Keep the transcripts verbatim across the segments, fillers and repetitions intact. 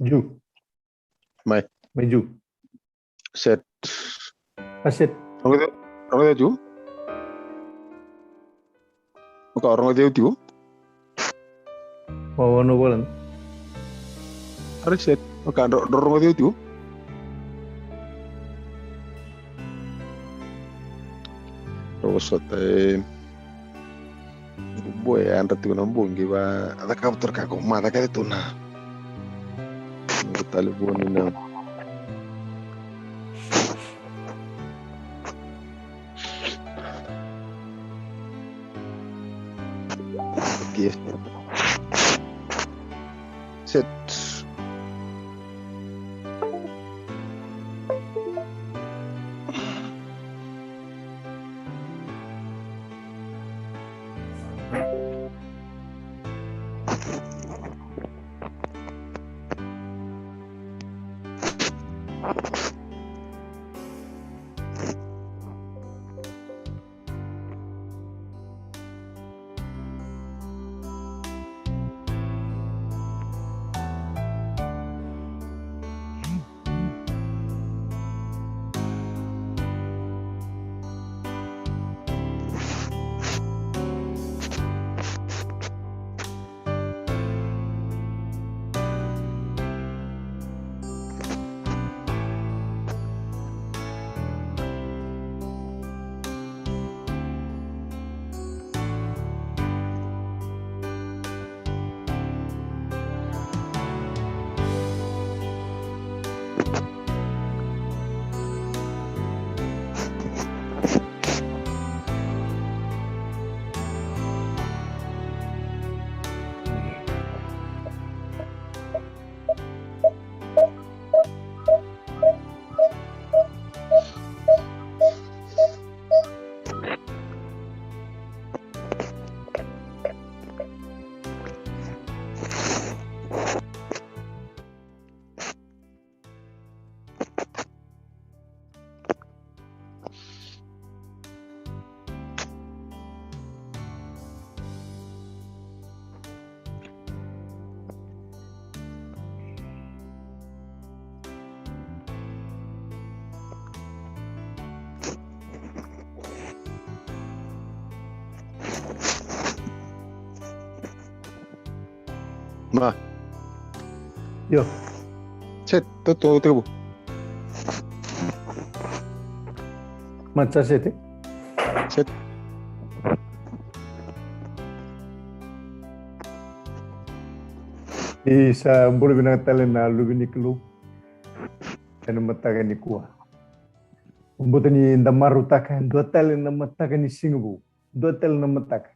Ju. Mai. Mai Ju. Set. A set. Rogo ceu, rogo ceu Ju. Oka, rogo ceu Ju. Wawa no volan. Ari set. Oka, ro, ro, rogo ceu Ju. Rogo sota e. Boy, e yadra tiko na bogi va a cakava tu na ka ko ma cakava tu na. Noqu talevoni na. Yes. Set. Ma. Io. Set, to to to. Ma sa set. Set. Ni sa bula vinaka tale na luve ni Kalou ena mataka nikua. Au vakabauta ni da marautaka e dua tale na mataka ni siga vou, dua tale na mataka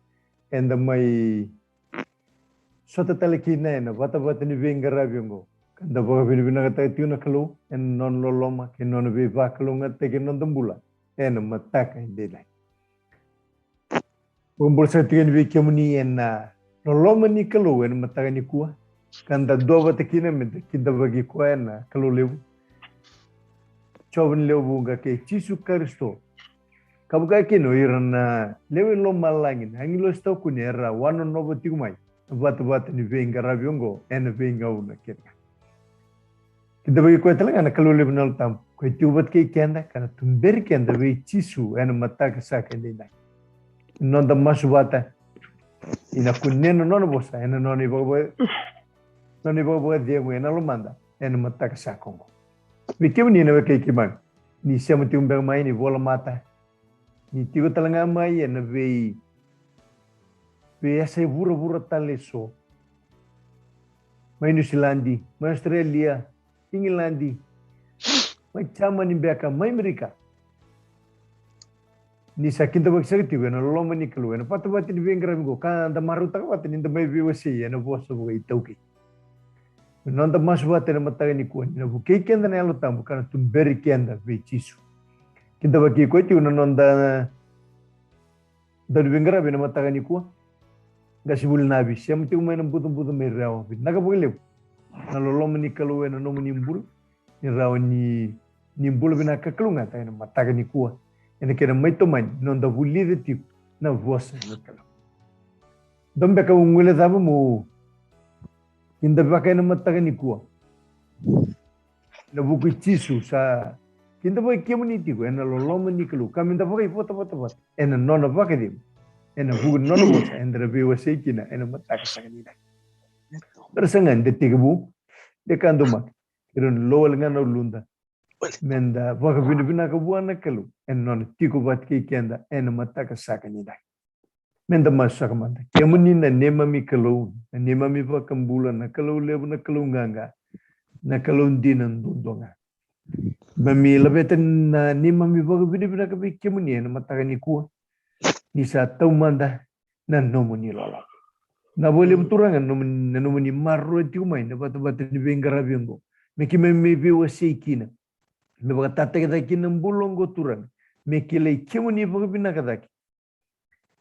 eda mai sota tale kina ena vatavata ni veiqaravi oqo, ka da vakavinavinakataka tiko na Kalou ena nona loloma kei na nona veivakalougatataki ena noda bula ena mataka edaidai. Vakabula saka tiko yani vei kemuni ena loloma ni Kalou ena mataka nikua, ka da duavata kina meda kidavaki koya na Kalou levu, Jiova ni lewe vuqa kei Jisu Karisito. Ka vaka kina o ira na lewe i lomalagi, na agilosi taukuni era wanonova tiko mai na vatavata ni veiqaravi oqo ena veigauna kece ga. Kidavaki koya tale ga na Kalou levu na Yalo Tabu, koya e tiko vata kei keda ka na tuberi keda vei Jisu ena mataka saka edaidai. Noda masu vata, ni na kunea na nona vosa ena nona ivakava, nona ivakavakacegu ena lomada ena mataka saka oqo. Vei kemuni na wekai keimami, ni sema tiko beka mai, ni vola mata, ni tiko tale ga mai ena vei, veiyasai vuravura tale eso, mai Niusiladi, mai Australia, Igiladi, mai Jamani beka, mai Amerika. Ni sa kidavaki saka tiko ena loloma ni Kalou ena vatavata ni veiqaravi oqo, ka da marautaka vata ni da mai veiwasei ena vosa vakaitaukei. Na noda masu vata ena mataka nikua ni na vukei keda na Yalo Tabu ka na tuberi keda vei Jisu. Kidavaki koya tiko na noda dauniveiqaravi ena mataka nikua. Qasenivuli Navi, sema tiko mai na bucabuca mai Rewa. Vinaka vakalevu na loloma ni Kalou ena nomuni bula. Ni rawa ni, ni bula vinaka ka kalougata ena mataka nikua. Ena kena mai tomani na noda vulica tiko na vosa ni Kalou. Dou beka au guilecava mo kidavaka ena mataka nikua. Na vuku i Jisu sa kidavaki kemuni tiko ena loloma ni Kalou ka me da vakaivotavota vata ena nona vakacegu. Ena vuku ni nona vosa eda na veiwasei kina ena mataka saka ni dai. Era sa ga de tekivu de ka domaka. Kei rau ni lowale ga na uluda me da vakavinavinaka vua na Kalou ena nona tiko vata kei keda ena mataka saka ni dai. Me da masu saka mada. Kemuni na neimami Kalou, na neimami vakabula, na Kalou levu, na Kalou qaqa, na Kalou dina duadua ga. Mami laveta na neimami vakavinavinaka vei kemuni ena mataka nikua. Ni sa taumada na nomuni loloma. Na vakalevu Turaga na nomuni, na nomuni maroroya tiko mai na vatavata ni veiqaravi oqo me keimami veiwasei kina, me vakatataki cake kina na bula oqo Turaga, me kilai kemuni vakavinaka cake.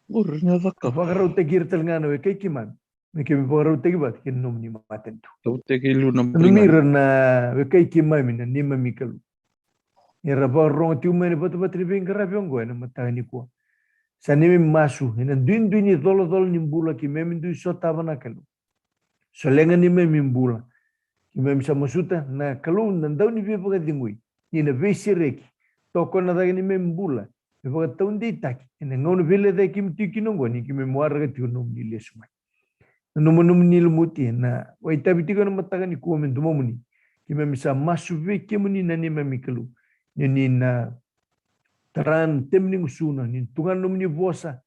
Uri na caka. Vakarautaki ira tale ga na wekai keimami me keimami vakarautaki vata kei na nomuni matanitu. Tautaki liu na nanumi ira na wekai keimami na neimami Kalou. Era vakarorogo tiko mai na vatavata ni veiqaravi oqo ena mataka nikua. Sa neimami masu ena duidui ni colacola ni bula keimami dui sotava na Kalou. Solega neimami bula. Keimami sa masuta na Kalou na dau ni veivakacegui ni na veisereki, tokona cake neimami bula me vakataudeitaki ena gauna veilecayaki keimami tiko kina oqo ni keimami waraka tiko na nomuni lesu mai. Na nomuni lumuti ena vakaitavi tiko ena mataka nikua me domomuni. Keimami sa masu vei kemuni na neimami Kalou ni ni na tara na temi ni gusuna, ni tugana na nomuni vosa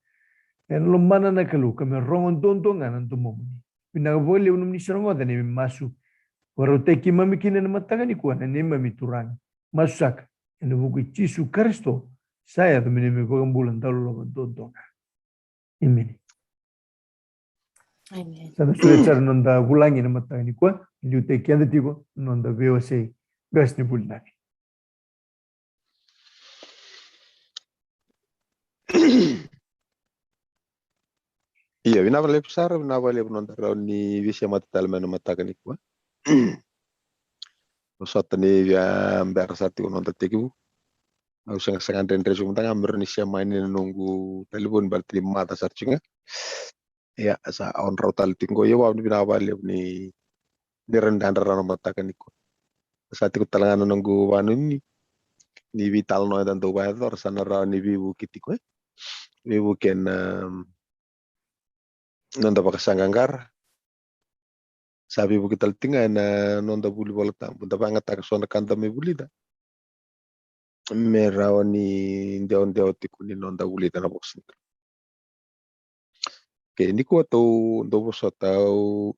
ena lomana na Kalou ka me rogo duadua ga na domomuni. Vinaka vakalevu nomuni sa rogoca neimami masu. Vakarautaki keimami kina ena mataka nikua na neimami Turaga. Masu saka ena vuku i Jisu Karisito sa yaco me neimami vakabula dauloloma duadua ga. Emeni. Sa da suka sara na noda vulagi ena mataka nikua, liutaki keda tiko na noda veiwasei Qasenivuli Navi. Ia, vinaka vakalevu sara, vinaka vakalevu noda rawa ni veisemati tale mai na mataka nikua. Vosota ni via bera sara tiko noda tekivu. Au sega sega dredre tiko mada ga me rawa ni sema yani na noqu talevoni baleta ni maca sara tiko ga. Ia, sa on rau tale tiko qo, ia au vinaka vakalevu ni ni rawa ni da yadrava na mataka nikua. Sa tiko tale ga na noqu vanuinui ni veitalanoa eda dau vakayacora sa na rawa ni veivuke tiko, e veivuke na noda vakasaqaqara. Sa veivuke tale tiko ga ena noda vuli Vola Tabu, da vakayagataka so na ka da mai vulica me rawa ni dewadewa tiko ni noda vulica na vosa ni Kalou. Okei, nikua tou dau vosota, au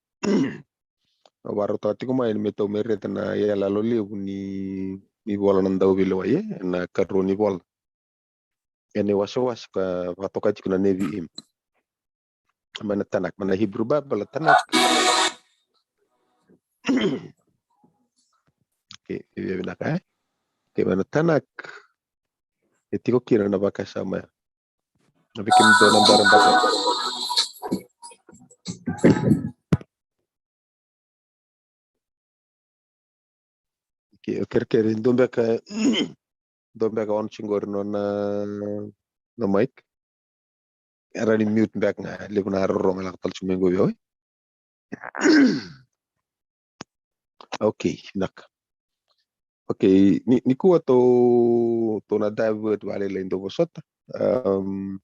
vakarautaka tiko mai me tou mai raica na iyaloyalo levu ni, ni vola na Dauveilewai, e, na ikarua ni vola. Ena iwasewase ka vakatokai tiko na Neviim. Mai na Tanak, mai na Hebrew Bible, Tanak. Okei, via vinaka, e? Okei, mai na Tanak. E tiko kina na vakasama ya. Na vei kemudou na bera bata. Okei, o kerekere, dou beka, dou beka on tiko qori na, na mic. Era ni mute beka ga, levu na rorogo lako tale tiko mai qo vei au, e. Okei, vinaka. Okei, ni, nikua tou, tou na divert vakalailai, dou vosota. Am,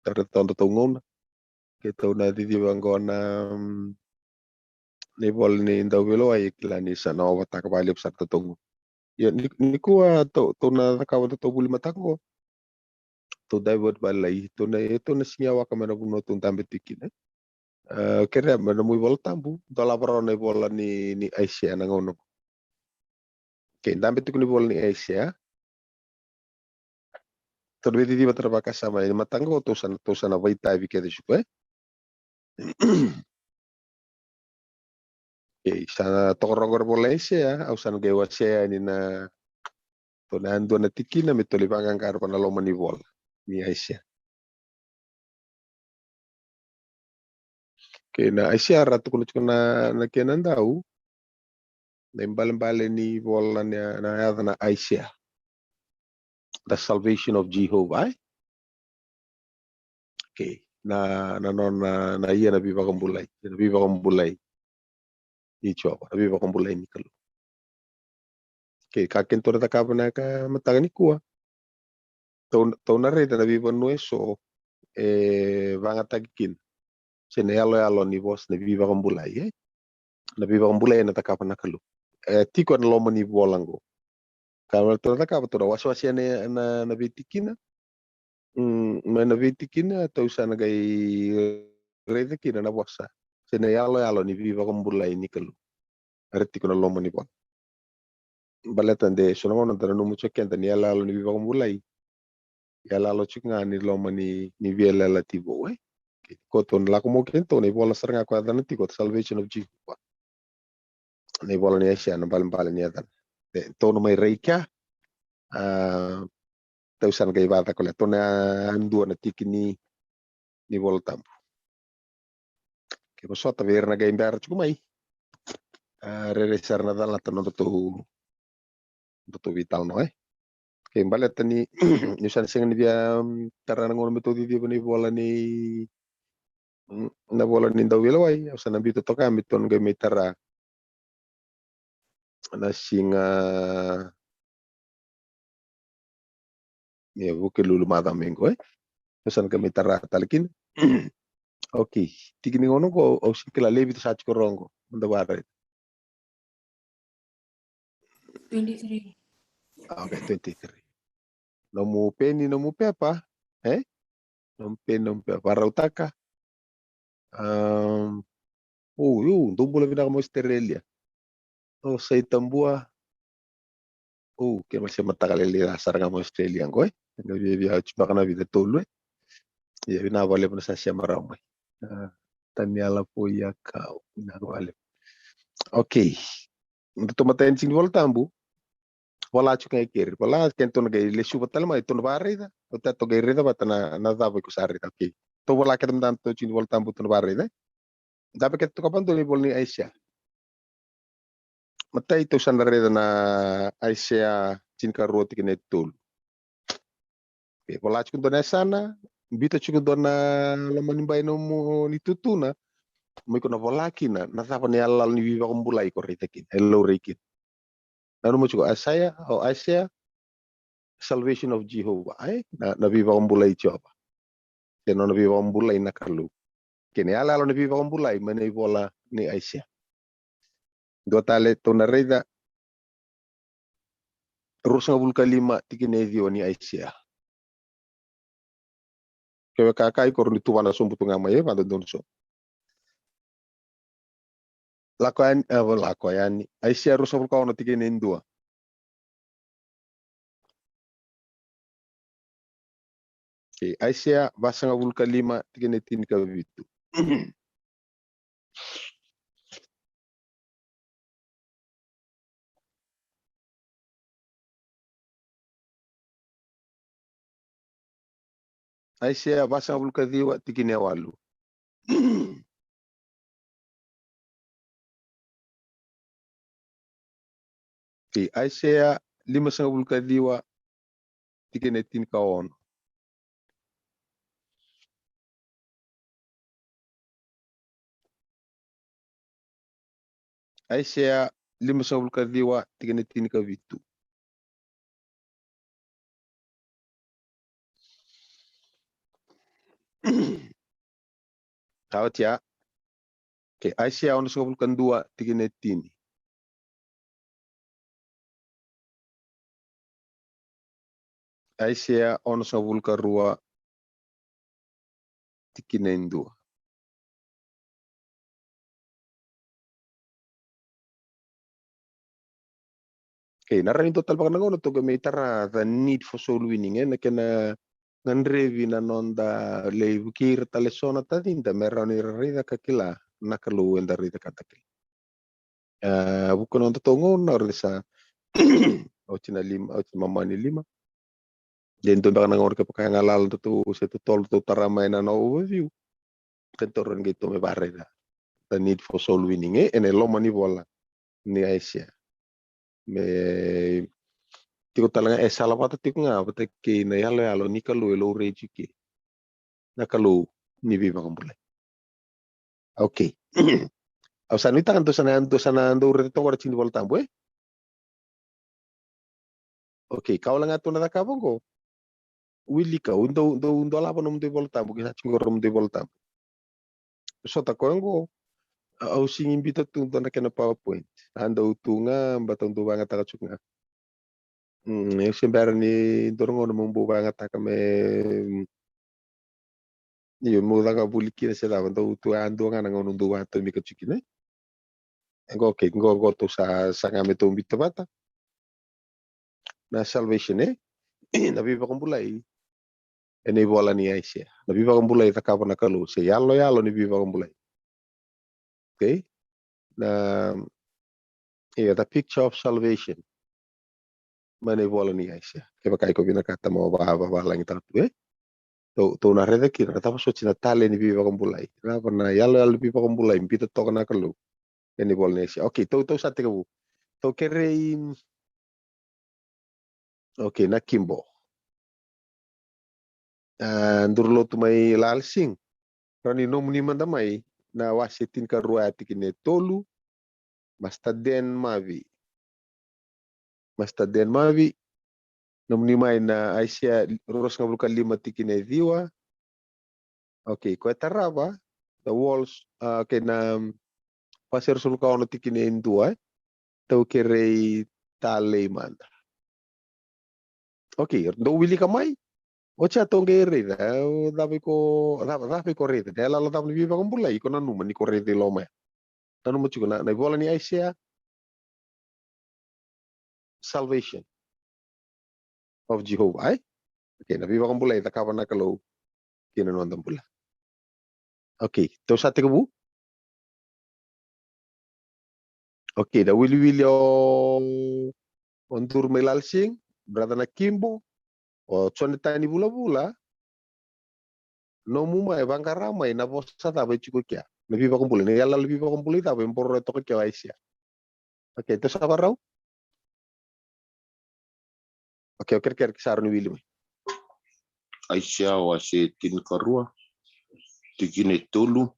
da raica toka tou gauna. Keitou na ciciva qo na, am, na ivola ni Dauveilewai, e kila ni sa na ovataka vakalevu sara toka qo. Ia, ni, nikua tou, tou na cakava toka tou vuli mataka qo. Tou divert vakalailai, tou na, tou na siga waka mai na vanua tou dabe tiko kina. E, kerea mai na nomu iVola Tabu, dolava rawa na ivola ni, ni Aisea na gauna qo. Okei, dabe tiko na ivola ni Aisea. Tou na veiciciva tale vakasama, e, ni mataka qo tou sa na, tou sa na vakaitavi kece tiko, e. Okay, sa na tokaruku qori vola Aisea, au sa na qai wasea yani na, tou na dua na tikina me tou lai vaqaqara vua na loma ni vola ni Aisea. Okay, na Aisea ra tukuna tiko na, na kena dau, na ibalebale ni vola ni, na yaca na Aisea. The salvation of Jehovah, eh? Okay, na, na nona, na ia na veivakabulai, na veivakabulai ni Jiova, na veivakabulai ni Kalou. Okay, ka keitou na cakava na ka mataka nikua. Tou, tou na raica na veivanua eso e vagataki kina. Se na yaloyalo ni vosa na veivakabulai, eh? Na veivakabulai na cakava na Kalou. E tiko ena loma ni vola qo. Ka me tou na cakava, tou na wasewasea na, na, na veitikina. Mm, mai na veitikina tou sa na qai raica kina na vosa se na yaloyalo ni veivakabulai ni Kalou. Era tiko na loma ni vola. Baleta de so na gauna da nanuma tiko keda ni yaloyalo ni veivakabulai, yaloyalo tiko ga ni loma ni, ni veiyalayalati vou, eh? Keitou na lako mai keitou na ivola sara ga ko yacana tiko the salvation of Jehovah. Na ivola ni Aisea na ibalebale ni yacana. E, tou na mai rai kea, a, tou sa na qai vacaka, tou na dua na tiki ni, ni Vola Tabu. Ke vosota vei ira na qai bera tiko mai. A, rairai sara na calata nodatou, nodatou veitalanoa, eh? Kei baleta ni, niu sa na sega ni via, mm, tara na gauna me tou ciciva na ivola ni, mm, na vola ni Dauveilewai, au sa na biuta toka me tou na qai mai tara na siga ni Vukelulu macawa mai qo, eh? Au sa na qai mai tara tale kina. Okay, tiki ni gauna qo, au sega ni kila, lewe vica sa tiko rogo, mada vara. Twenty-three. Okay, twenty-three. Nomu peni, nomu pepa, eh? Nomu peni, nomu pepa. Varautaka. Um, o, io, dou bula vinaka mai Australia. O, Saitabua. O, ke mase mataka lailai sara ga mai Australia qo, eh? Ga via, via oti beka na vica, tolu, eh? Ia, vinaka vakalevu na sa sema rawa mai. A, Taniela Poiakau, vinaka vakalevu. Okay. Datou matai ni tiki ni Vola Tabu. Vola tiko ga i keri. Vola, ke tou na qai lesuva tale mai, tou na vakaraica. Tou tou qai raica vata na, na cava iko sa raica. Okay. Tou vola kece mada na tou tiki ni Vola Tabu tou na vakaraica. Dabe kece toka vakadua na ivola ni Aisea. Matai tou sa na raica na Aisea tinikarua tikina e tolu. E vola tiko dua na yasana, biuta tiko dua na loma ni bai nomu ni tutuna, mo iko na vola kina na cava na yaloyalo ni veivakabulai ko raica kina, e laurai kina. Nanuma tiko Aisea, o Aisea, salvation of Jehovah, ai? Na, na veivakabulai Jiova. Se nona veivakabulai na Kalou. Kei na yaloyalo ni veivakabulai mai na ivola ni Aisea. Dua tale tou na raica, ruasagavulu ka lima tikina e ciwa ni Aisea. Kevaka ka iko rawa ni tuvana sobu tu ga mai, e vakadodonu so. Lako yani, e, lako yani. Aisea ruasagavulu ka ono tikina e dua. Okay, Aisea vasagavulu ka lima tikina e tinikavitu. Aisea vasagavulu ka ciwa tikina e walu. Okay, Aisea limasagavulu ka ciwa tikina e tinikaono. Aisea limasagavulu ka ciwa tikina e tinikavitu. Ka oti ya. Okay, Aisea onosagavulu ka dua tikina e tini. Aisea onosagavulu ka rua tikina e dua. Okay, na rawa ni dua tale vaka na gauna tou qai mai tara the need for soul winning, e, na kena gadrevi na noda lai vukei ira tale so na tacida me rawa ni ra raica ka kila na Kalou eda raica ka da kila. A vuku na nodatou gauna, o raica sa oti na lima, oti na mamani lima. De dua beka na gauna kevaka e galala datou se totolo datou tara mai na na overview. Ke datou rawa ni qai tou me varaica the need for soul winning, e, ena loma ni vola ni Aisea. Me tiko tale ga e sala vata tiko ga vata kei na yaloyalo ni Kalou e laurai tiko kina. Na Kalou ni veivakabulai. Okay. Au sa nuitaka dou sa na, dou sa na dou raica toka na tiki ni Vola Tabu, e? Okay, ka wale ga tou na cakava oqo. Wilika, dou, dou, dou dolava nomudou iVola Tabu, ke sa tiko qo nomudou iVola Tabu. Sota koya oqo, a, au sigi biuta tu dua na kena PowerPoint. A dau tu ga, baleta au dau vakayagataka tiko ga. Mm, e se bera ni dua na gauna meu bau vakayagataka me, mm, io, meu caka vuli kina se cava, dau tu a dua ga na gauna dau vakatomika tiko kina. E qo, okay, qo, qo tou sa, sa ga me tou biuta vata. Na salvation, e? Na veivakabulai. Ena ivola ni Aisea. Na veivakabulai e cakava na Kalou. Se yaloyalo ni veivakabulai. Okay? Na, yeah, the picture of salvation. Mai na ivola ni Aisea. Kevaka iko vinakata mo va, va, vavalagitaka tu, e? Tou, tou na raica kina, na cava soti na talei ni veivakabulai. Na cava na yaloyalo ni veivakabulai, biuta toka na Kalou. Ena ivola ni Aisea. Okay, tou, tou sa tekivu. Tou kerei, okay, na Kibo. A, duru lotu mai Lalasing. Rawa ni nomuni mada mai na wase tinikarua tikina e tolu. Master Den Mavi. Master Den Mavi. Nomuni mai na Aisea ruasagavulu ka lima tikina e ciwa. Okay, ko e tarava, the walls, a, okay, na, um, wase ruasagavulu ka ono tikina e dua, e? Tou kerei talei mada. Okay, dou wilika mai. Oti a tou qai raica, o cava iko, cava, cava iko raica. Na yaloyalo cava ni veivakabulai, iko nanuma ni ko raica i loma ya. Nanuma tiko na, na ivola ni Aisea. Salvation of Jehovah, ai? Okay, na veivakabulai e cakava na Kalou kina noda bula. Okay, tou sa tekivu? Okay, da wiliwili o, o duru mai Lalasing, brother na Kibo, o Jonathan i Vulavula, nomu mai vaqara mai na vosa cava e tiko kea. Na veivakabulai, na yaloyalo veivakabulai cava e boro toka kea o Aisea. Okay, tou sa varau? Okay, au kerekere ke sa rawa ni wili mai. Aisea wase tinikarua, tikina e tolu.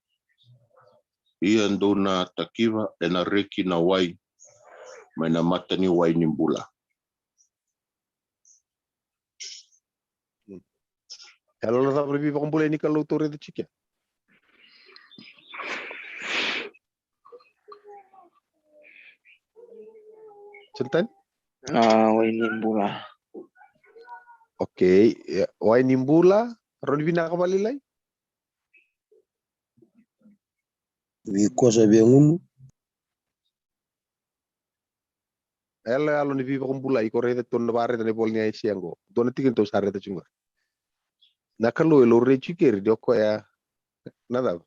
Ia dou na takiva, ena reki na wai mai na mata ni wai ni bula. Yaloyalo cava ni veivakabulai ni Kalou tou raica tiko ya? Jonathan? A, wai ni bula. Okay, e, wai ni bula. Rawa ni vinaka vakalailai? Veikosa, veigunu. Yaloyalo ni veivakabulai, iko raica tou na vakaraica na ivola ni Aisea qo. Dua na tikina tou sa raica tiko qori. Na Kalou e laurai tiko keri ni o koya na cava?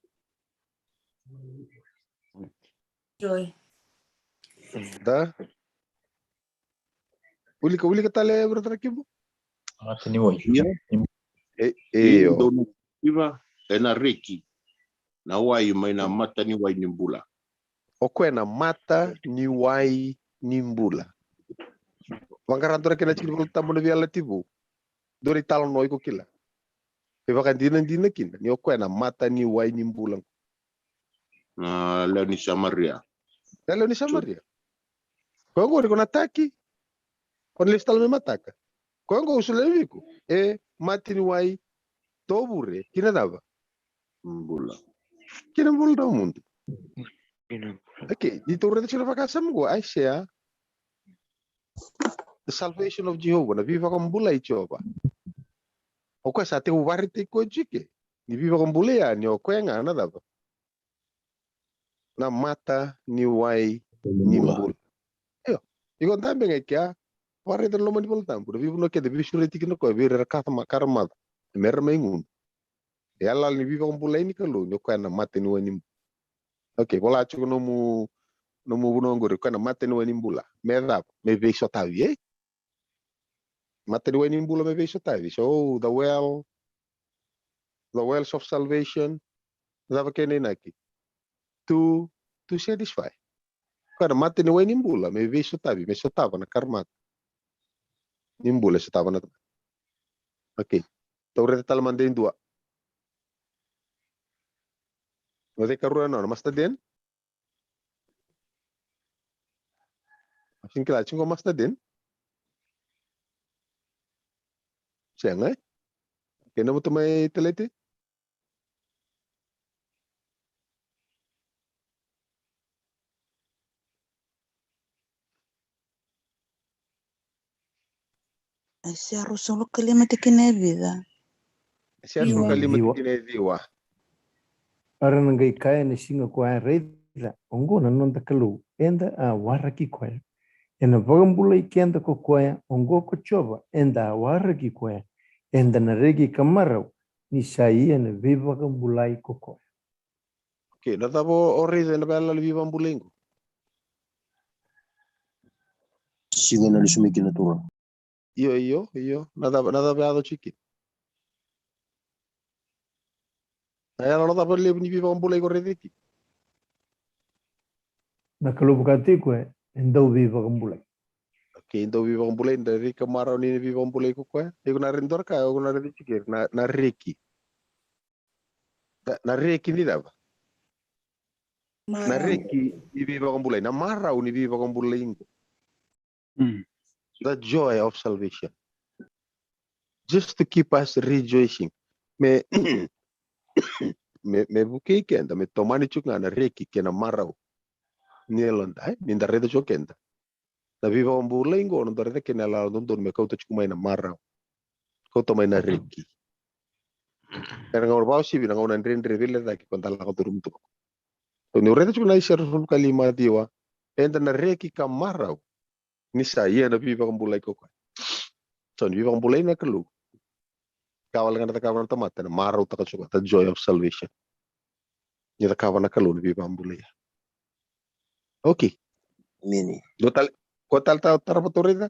Joy. Da? Wilika, wilika tale, brother Kibo. Mata ni wai. Ia. E, io. Ia dou na takiva, ena reki na wai mai na mata ni wai ni bula. O koya na mata ni wai ni bula. Vaqara dua na kena tiki ni Vola Tabu na Veiyalayalati Vou. Dua na italanoa iko kila. E vakadinadina kina ni o koya na mata ni wai ni bula. Na lewe ni Samaria. Na lewe ni Samaria. Koya qori ko na taki. Ko na lesu tale mai mataka. Koya qo au solia vei iko. E mata ni wai tovure ki na cava? Bula. Ki na bula tawamudu. Ki na bula. Okay, ni tou raica tiko na vakasama qo, Aisea. The salvation of Jehovah, na veivakabulai i Jiova. O koya sa tekivu vakaraitaki koya tiko ke. Ni veivakabulai ya, ni o koya ga na cava? Na mata ni wai ni bula. Io, iko dabe ga i kea, vakaraica na loma ni Vola Tabu, na veivanua kece e veisureti kina o koya vei ira era kaca ma, ka ra maca, me ra mai gunu. E yaloyalo ni veivakabulai ni Kalou ni o koya na mata ni wai ni bula. Okay, vola tiko nomu, nomu vanua oqori, koya na mataniwai ni bula. Me cava? Me veisotavi, e? Mataniwai ni bula me veisotavi. So, the well, the wells of salvation. Cava kena inaki? To, to satisfy. Koya na mataniwai ni bula me veisotavi, me sotava na karmata ni bula e sotava na tamata. Okay. Tou raica tale mada e dua. O cei karua na nona, Master Den? Sega ni kila, tiko qo Master Den? Sega, e? Kena moto mai Teleti? Aisea ruasagavulu ka lima tikina e vica? Aisea ruasagavulu ka lima tikina e ciwa. A ra na qai kaya ena siga ko ya, raica, oqo na noda Kalou, eda a waraki koya. Ena vakabulai keda ko koya, oqo ko Jiova, eda a waraki koya. Eda na reki ka marau, ni sa ia na veivakabulai ko koya. Okay, na cava o raica ena veiyalayala ni veivakabulai qo? Siga na lesu mai kina na Turaga. Io, io, io. Na cava, na cava e yaco tiko kina? Na yalayala cava levu ni veivakabulai ko raica tiko? Na Kalou vaka tiko e, e dau veivakabulai. Okay, e dau veivakabulai, da reki ka marau ni na veivakabulai ko koya. Iko na reki, dua na ka, iko na reki tiko, na, na reki. Da, na reki ni cava? Na reki ni veivakabulai, na marau ni veivakabulai qo. The joy of salvation. Just to keep us rejoicing. Me, me, me vukei keda, me tomani tiko ga na reki kei na marau ni yaloda, e? Ni da raica tiko keda. Na veivakabulai qo, na da raica kei na yaloda dodonu me kauta tiko mai na marau. Kauta mai na reki. Ena gauna vakauasivi, na gauna dredre, veilecayaki, ko da lako curuma tu. So, ni o raica tiko na Aisea ruasagavulu ka lima ciwa, eda na reki ka marau ni sa ia na veivakabulai ko koya. So, ni veivakabulai na Kalou, ka wale ga na cakava na tamata, na marautaka tiko, the joy of salvation. Ni cakava na Kalou na veivakabulai. Okay. Mini. Dua tale, ko tale ta, tarava tou raica?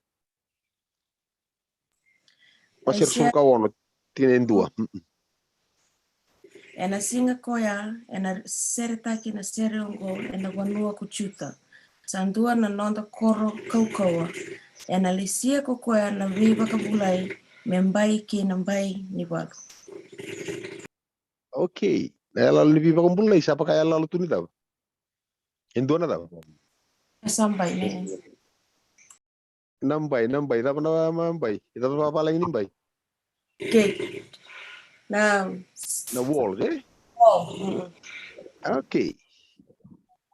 Aisea ruasagavulu ka ono, tikina e dua. Ena siga ko ya, ena seretaki na sere oqo ena vanua ko Juta. Sa dua na noda koro kaukauwa. Ena lesia ko koya na veivakabulai me bai kei na bai ni valu. Okay. Na yalayala ni veivakabulai sa vakayalololoma tu ni cava? E dua na cava? Sa bai, ne? Na bai, na bai, cava na bai? Cava na vavalagi ni bai? Okay. Na, na wall, e? Wall. Okay.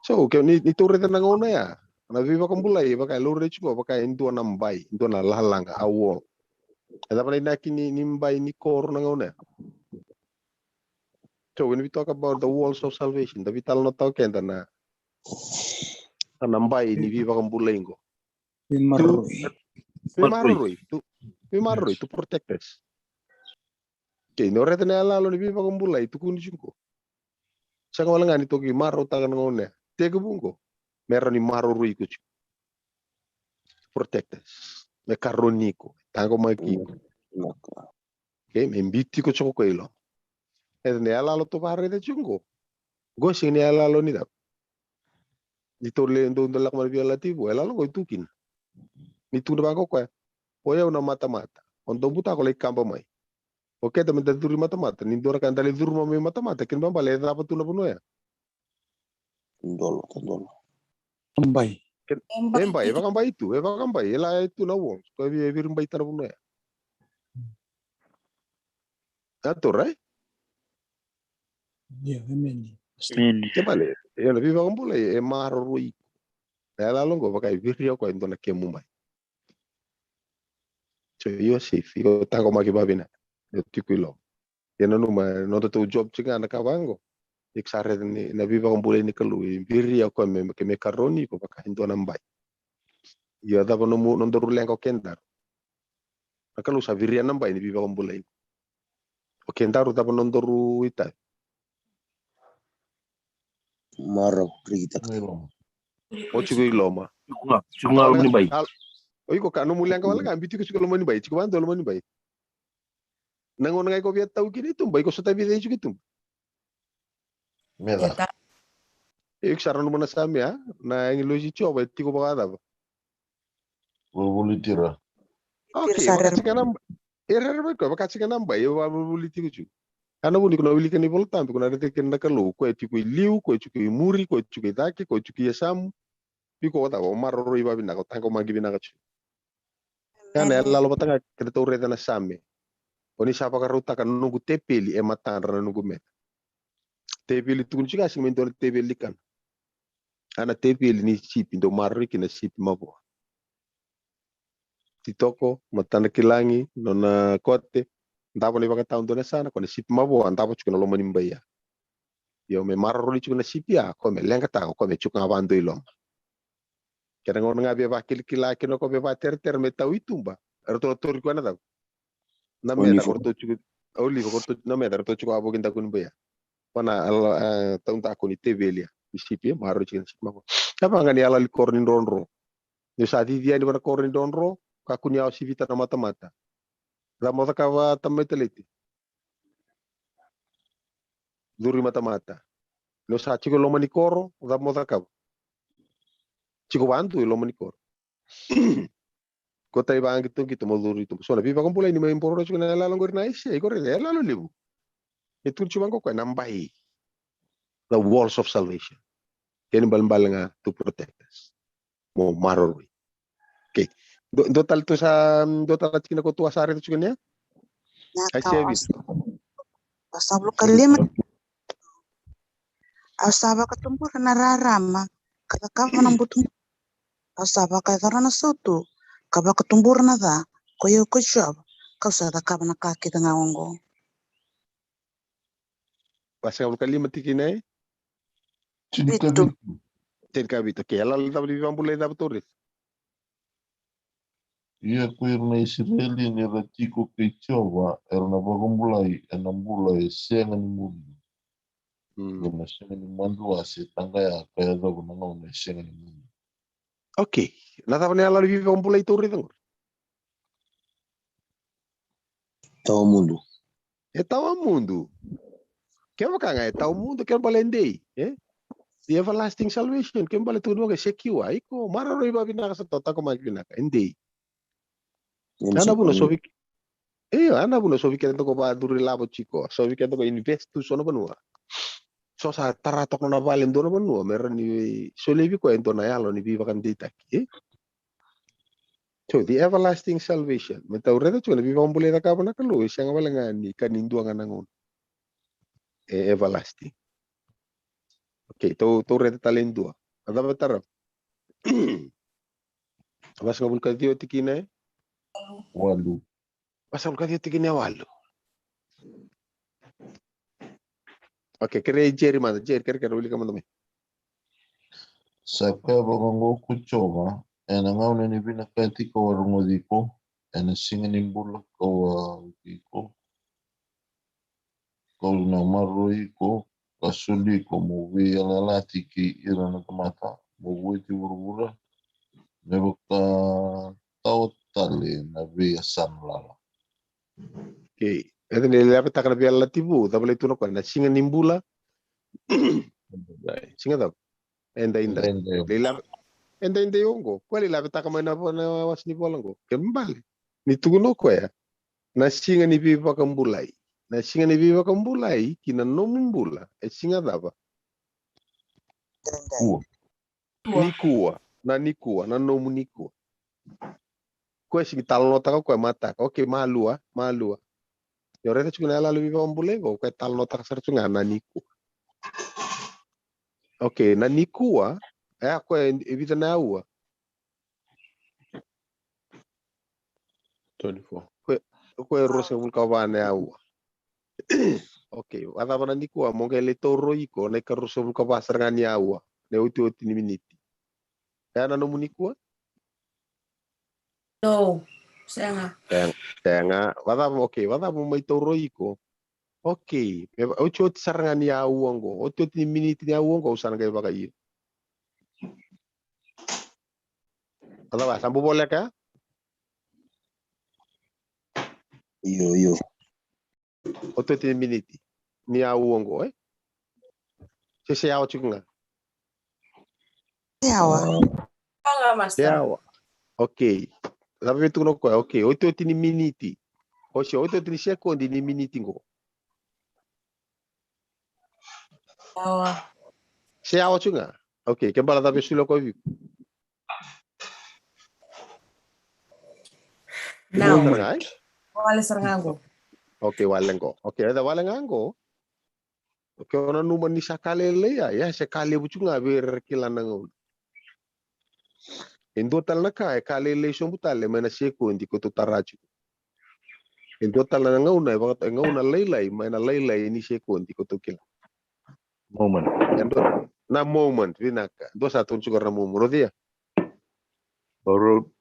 So, ke ni, ni tou raica na gauna ya, na veivakabulai, vaka e laurai tiko, vaka e dua na bai, dua na lalaga, a wall. E cava na inaki ni, ni bai ni koro na gauna ya? So when we talk about the walls of salvation, da veitalanoataka keda na, na bai ni veivakabulai qo. Veimaroroi. Veimaroroi, to, veimaroroi, to protect us. Okay, ni o raica na yalayala ni veivakabulai tukuni tiko qo. Sega wale ga ni toki marautaka na gauna ya. Tekivu qo me rawa ni maroroi iko tiko. Protect us. Me karoni iko. Taqomaki iko. Okay, me biuti iko tiko ko i loma. E na yalayala tou vakaraica tiko qo. Qo sega ni yalayala ni cava? Ni tou le dou dau lako mai na Veiyalayalati Vou, yalayala qo e tu kina. Ni tukuna vaqo o koya, o yau na matamata. O dou butako lai kaba mai. O keda me da curu i matamata, ni dua na ka da lai curu mai matamata, kena ibalebale e cava tu na vanua ya? Dolo, dolo. Bai. E bai, e vakabai tu, e vakabai, e la e tu na walls, ko e vei, e vei ira bai tara vanua ya. That's all right. Ia, emeni. Emeni. Kena ibalebale, e na veivakabulai e maroroi iko. Na yalayala qo vaka e viria o koya e dua na kemu bai. So you're safe, iko taqomaki vakavinaka. Iko tiko i loma. Ia nanuma, noda tou job tiko ga na ka vaqo. Iko sa raica ni na veivakabulai ni Kalou e viria o koya me, ke me karoni iko vaka e dua na bai. Ia cava nomu, nodaru leqa o kedaru? Na Kalou sa viria na bai ni veivakabulai. O kedaru cava nodaru itavi? Marau, rikitaka. O tiko i loma. Tiko ga, tiko ga loma ni bai. Al-, o iko ka nomu leqa wale ga, biu tiko tiko loma ni bai, tiko vado loma ni bai. Na gauna ga iko via tau kina i tuba, iko sota vica i tiko i tuba. Meca. Iko sa nanuma na Same, a? Na agilosi i Jiova e tiko vakacava? Volivoliti ira. Okay, vaka tiko na, e rere mai koya, vaka tiko na bai, e vavolivoliti iko tiko. A na vuna iko na wilika na iVolatabu, iko na raica kina na Kalou, koya e tiko i liu, koya e tiko i muri, koya e tiko i cake, koya e tiko i yasamu. Iko cava, o maroroi vavinaka, o taqomaki vinaka tiko. Ia na yaloyalo vata ga keda tou raica na Same. O ni sa vakarautaka na noqu tepeli e matadra na noqu meca. Tepeli tukuni tiko ga, sega mai dua na tepeli ni kana. A na tepeli ni sipi, dau maroroi kina na sipi mavoa. Titoko, matana kilagi, nona kote, davo na ivakatawa dua na yasana, ko na sipi mavoa, davo tiko na loma ni bai ya. Io, me maroroi tiko na sipi ya, ko me leqataka, ko me tiko ga vado i loma. Kena gauna ga via vakilakila kina ko via vateretere me tau i tuba. Eratou na tori koya na cava? Na meca ko ratou tiko, olive ko ratou, na meca ratou tiko a voki daku ni baia. Vana, a, tau daku ni teveli ya. Ni sipi, maroroi tiko na sipi mavoa. Tava ga ni yaloyalo ni koro ni drodro. Ni sa cici yani vana koro ni drodro, kakua ni a osivita na matamata. Cava mo cakava, tamai Taleti? Curu i matamata. Ni o sa tiko i loma ni koro, cava mo cakava? Tiko vadu i loma ni koro. Ko tai vaqitoqito mo curu i tuba. So na veivakabulai ni mai boro tiko na yaloyalo qori na Aisea, iko raica, yaloyalo levu. E tukuni tiko vaqo koya na bai. The walls of salvation. Kena ibalebale ga to protect us. Mo maroroi. Okay. Dua, dua tale tu sa, dua tale tikina ko tu a sa raica tiko nia? Ai, sevi. Vasagavulu ka lima. Au sa vakatubura na rarama ka cakava na butubutu. Au sa vakayacora na sautu ka vakatubura na ca, ko i au ko Jiova, kau sa cakava na ka kece ga oqo. Vasagavulu ka lima tikina e? Tinikavitu. Tinikavitu. Okay, yaloyalo cava ni veivakabulai cava tou raica? Ia ko ira na Isireli ni ra tiko kei Jiova, era na vakabulai ena bula e sega ni mudu. Mm. Ia na sega ni madua se taqaya ka yacova na gauna e sega ni mudu. Okay. Na cava na yaloyalo ni veivakabulai tou raica qori? Tawa mudu. E tawa mudu. Kevaka ga e tawa mudu, kena ibalebale e dei, e? The everlasting salvation, kena ibalebale tukuni vaka e secure, iko maroroi vavinaka sara, taqomaki vinaka, e dei. A na vuna sovi, io, a na vuna sovi keda ko vakacuru ilavo tiko, sovi keda ko invest tu so na vanua. So sa tara toka na vale dua na vanua, me rawa ni solia vei koya e dua na yalo ni veivakadeitaki, e? So, the everlasting salvation. Me tou raica tiko na veivakabulai e cakava na Kalou, e sega wale ga ni ka ni dua ga na gauna. E everlasting. Okay, tou, tou raica tale e dua. A cava e tarava? Vasagavulu ka ciwa tikina e? Walu. Vasagavulu ka ciwa tikina e walu. Okay, kerei Jerry mada, Jerry, kere, kere, wilika mada mai. Sa kaya vaka oqo ko Jiova, ena gauna ni vinakati kau a rogoci iko, ena siga ni bula kau a vukei iko, kau na maroroi iko, ka soli iko mo veiyalayalati kei ira na tamata, mo vueti vuravura, me vaka tawa tale na veiyasana lala. Okay. E dua ni lailavetaka na veiyalayalati vou, cava lai tu na koya, na siga ni bula. Siga cava? Edaidai. Edaidai. Lailav-, edaidai oqo. Koya lailavetaka mai na vo-, na wase ni vola oqo. Kena ibalebale ni tukuna o koya na siga ni veivakabulai. Na siga ni veivakabulai ki na nomu bula e siga cava? Nikua. Nikua, na nikua, na nomu nikua. Koya sega ni talanoataka o koya mataka. Okay, malua, malua. Ni o raica tiko na yaloyalo ni veivakabulai qo, o koya e talanoataka sara tiko ga na nikua. Okay, na nikua, e a koya e vica na aua? Twenty-four. Koya, koya e ruasagavulu ka va na aua. Okay, vacava na nikua, mo qai lai tauroi iko na ikaruasagavulu ka va sara ga ni aua, na iotioti ni miniti? E a na nomu nikua? No, sega. Sega, sega. Vacava, okay, vacava mo mai tauroi iko? Okay, me va-, otioti sara ga ni aua oqo, otioti ni miniti ni aua oqo, au sa na qai vakaio. Otherwise, sa bau voleka ya? Io, io. Otioti ni miniti ni aua oqo, e? Se se awa tiko ga? Se awa. Awa, master. Se awa. Okay. Cava vei tukuna o koya? Okay, otioti ni miniti. O se otioti ni sekodi ni miniti qo. Awa. Se awa tiko ga? Okay, ke bala cava e solia o koya vei iko? Now. Wale sara ga qo. Okay, wale qo. Okay, eda wale ga qo. Okay, o nanuma ni sa ka lailai ya, ya se ka levu tiko ga vei ira era kila na gauna. E dua tale na ka, e ka lailai sobu tale mai na sekodi ko tou tara tiko. E dua tale na gauna, e vaka, e gauna lailai mai na lailai ni sekodi ko tou kila. Moment. E dua na moment, vinaka. Dua sa tukuna tiko na moment. Rocia? Oro.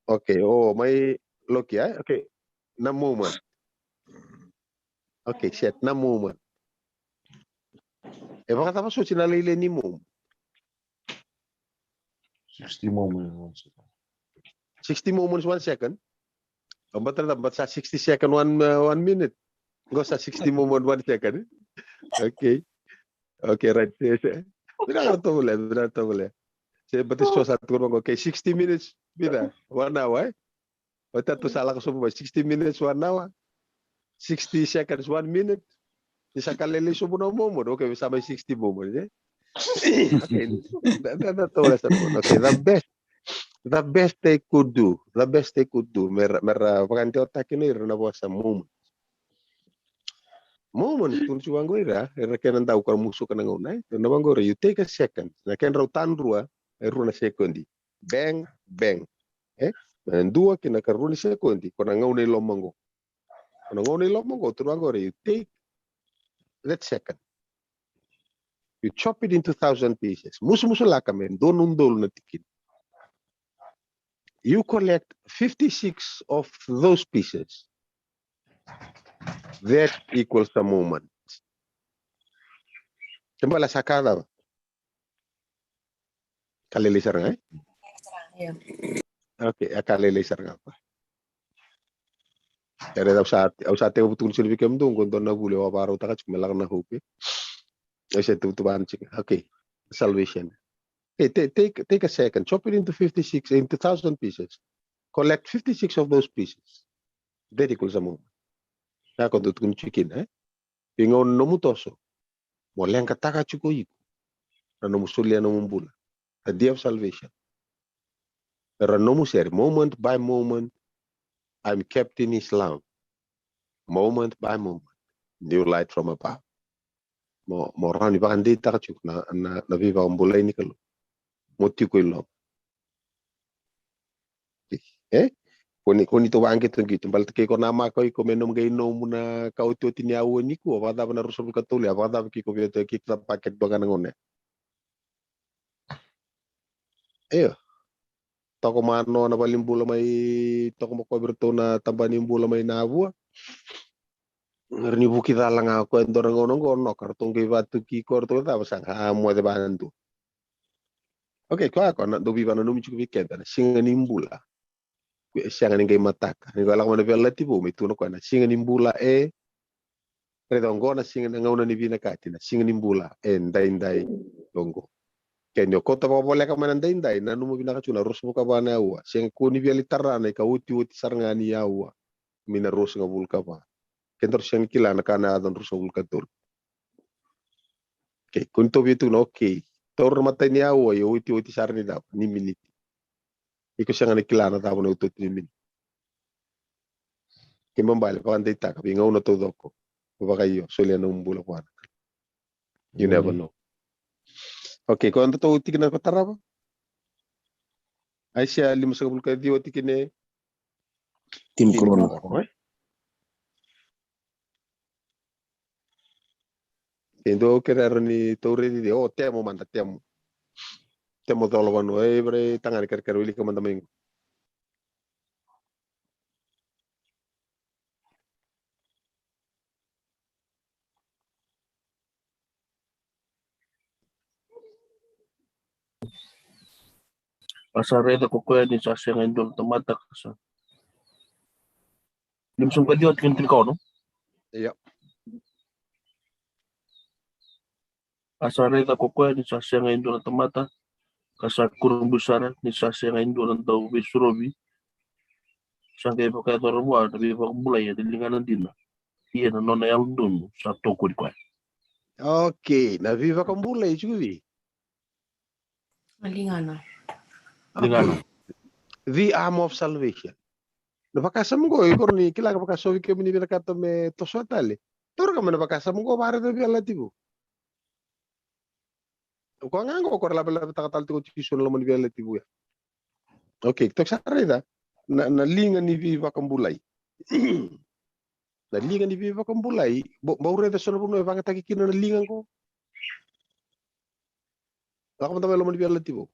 Okay, o mai loki, e? Okay. Na moment. Okay, set, na moment. E vakacava soti na lailai ni moment? Sixty moments in one second. Sixty moments one second? O bata na, bata sa sixty second one, uh, one minute. Qo sa sixty moment one second, e? Okay. Okay, right. Se, se. Vinaka na tovolea, vinaka na tovolea. Se bata so sa tukuna qo, okay, sixty minutes, vinaka, one hour, e? O tatou sa lako sobu mai sixty minutes, one hour. Sixty seconds, one minute. Ni sa ka lailai sobu na moment. Okay, sa mai sixty moment, e? Okay, that, that, that, okay, the best, the best they could do, the best they could do. Mera, mera vakadewataki na ira na vosa moment. Moment, tukuna tiko vaqo ira, ira kena dau ka musuka na gauna, e? Tukuna vaqo ira, you take a second. Na kedrau tadrua, e rua na sekodi. Bang, bang. E? Na dua ki na karua ni sekodi, ko na gauna i loma qo. Ko na gauna i loma qo, tukuna vaqo ira, you take that second. You chop it into thousand pieces. Musumusulaka me dua na udolu na tikina. You collect fifty-six of those pieces. That equals a moment. Ke bala sa ka cava? Ka lailai sara ga, e? Ia. Okay, a ka lailai sara ga. Era au sa, au sa tekivu tukuna tiko vei kemudou qo dua na vuli au a vakarautaka tiko me lako na hope. Au sa tuvatuva tiko. Okay, salvation. Okay, ta-, take, take a second, chop it into fifty-six, into thousand pieces. Collect fifty-six of those pieces. That equals a moment. Sa ko dou tukuna tiko kina, e? Veigauna nomu toso, mo leqataka tiko iko na nomu solia nomu bula. The day of salvation. Era nomu sere, moment by moment, I'm kept in his love. Moment by moment, new light from above. Mo, mo rawa ni vakadeitaka tiko na, na, na veivakabulai ni Kalou. Mo tiko i loma. E? Ko ni, ko ni tou vaqitoqito, baleta ke iko namaka o iko me nomu qai nomu na ka otioti ni aua nikua, vakacava na ruasagavulu ka tolu, a vakacava ke iko via, ke iko sa pakete dua ga na gauna. Io. Toko manoa na valenibula mai, toko makovi iratou na tabana ni bula mai Navua. Ra ni vuki cala ga o koya e dua na gauna qo, noka ratou qai vatuki koya, ratou cava saka, a moce vadua. Okay, koya, koya na dau veivakananumi tiko vei keda na siga ni bula. E sega ni qai mataka. Ni qai lako mai na veiyalayalati vou, me tukuna o koya na siga ni bula e, raica oqo na siga, na gauna ni vinakati, na siga ni bula e daidai oqo. Ke ni o kauta vakavoleka mai na daidai, nanuma vinaka tu na ruasagavulu ka va na aua. Sega, kua ni via lai tara na ika otioti sara ga ni aua mai na ruasagavulu ka va. Kedaru sega ni kila na ka na yaco na ruasagavulu ka tolu. Okay, ko ni tou via tukuna, okay, taura na imatai ni aua, ia otioti sara ni cava, ni miniti. Iko sega ni kila na cava na otioti ni miniti. Kena ibalebale, vakadeitaka veigauna taucoko. Vakaio, solia nomu bula vua na Kalou. You never know. Okay, ko eda tou tikina ko tarava. Aisea limasagavulu ka ciwa, tikina e tinikaono. Tinikaono, e? E dua au kerea ni tou raici, o Temo mada, Temo. Temo Colavanua, e, vei tagane kerekere, wilika mada mai qo. A sa raica ko koya ni sa sega e dua na tamata ka sa. Lima sagavulu ka ciwa, tikina tinikaono. Ia. A sa raica ko koya ni sa sega e dua na tamata ka sa kurabui sara, ni sa sega e dua na dau veisurovi, sa qai vakayacora vua na veivakabulai ena ligana dina. Ia na nona yalododonu sa tokoni koya. Okay, na veivakabulai tiko vei? Na ligana. Ligana. The armor of salvation. Na vakasama qo, iko ni kila ka vakasovi kemuni vinakata me toso tale. Taura ka mai na vakasama qo, vakaraica vei Veiyalayalati Vou. O koya ga qo ko ra lavelavetaka tale tiko o Jisu ena loma ni Veiyalayalati Vou ya. Okay, toki sa raica na, na liga ni veivakabulai. Na liga ni veivakabulai, bau raica so na vanua e vagataki kina na liga qo. Lako mada mai loma ni Veiyalayalati Vou.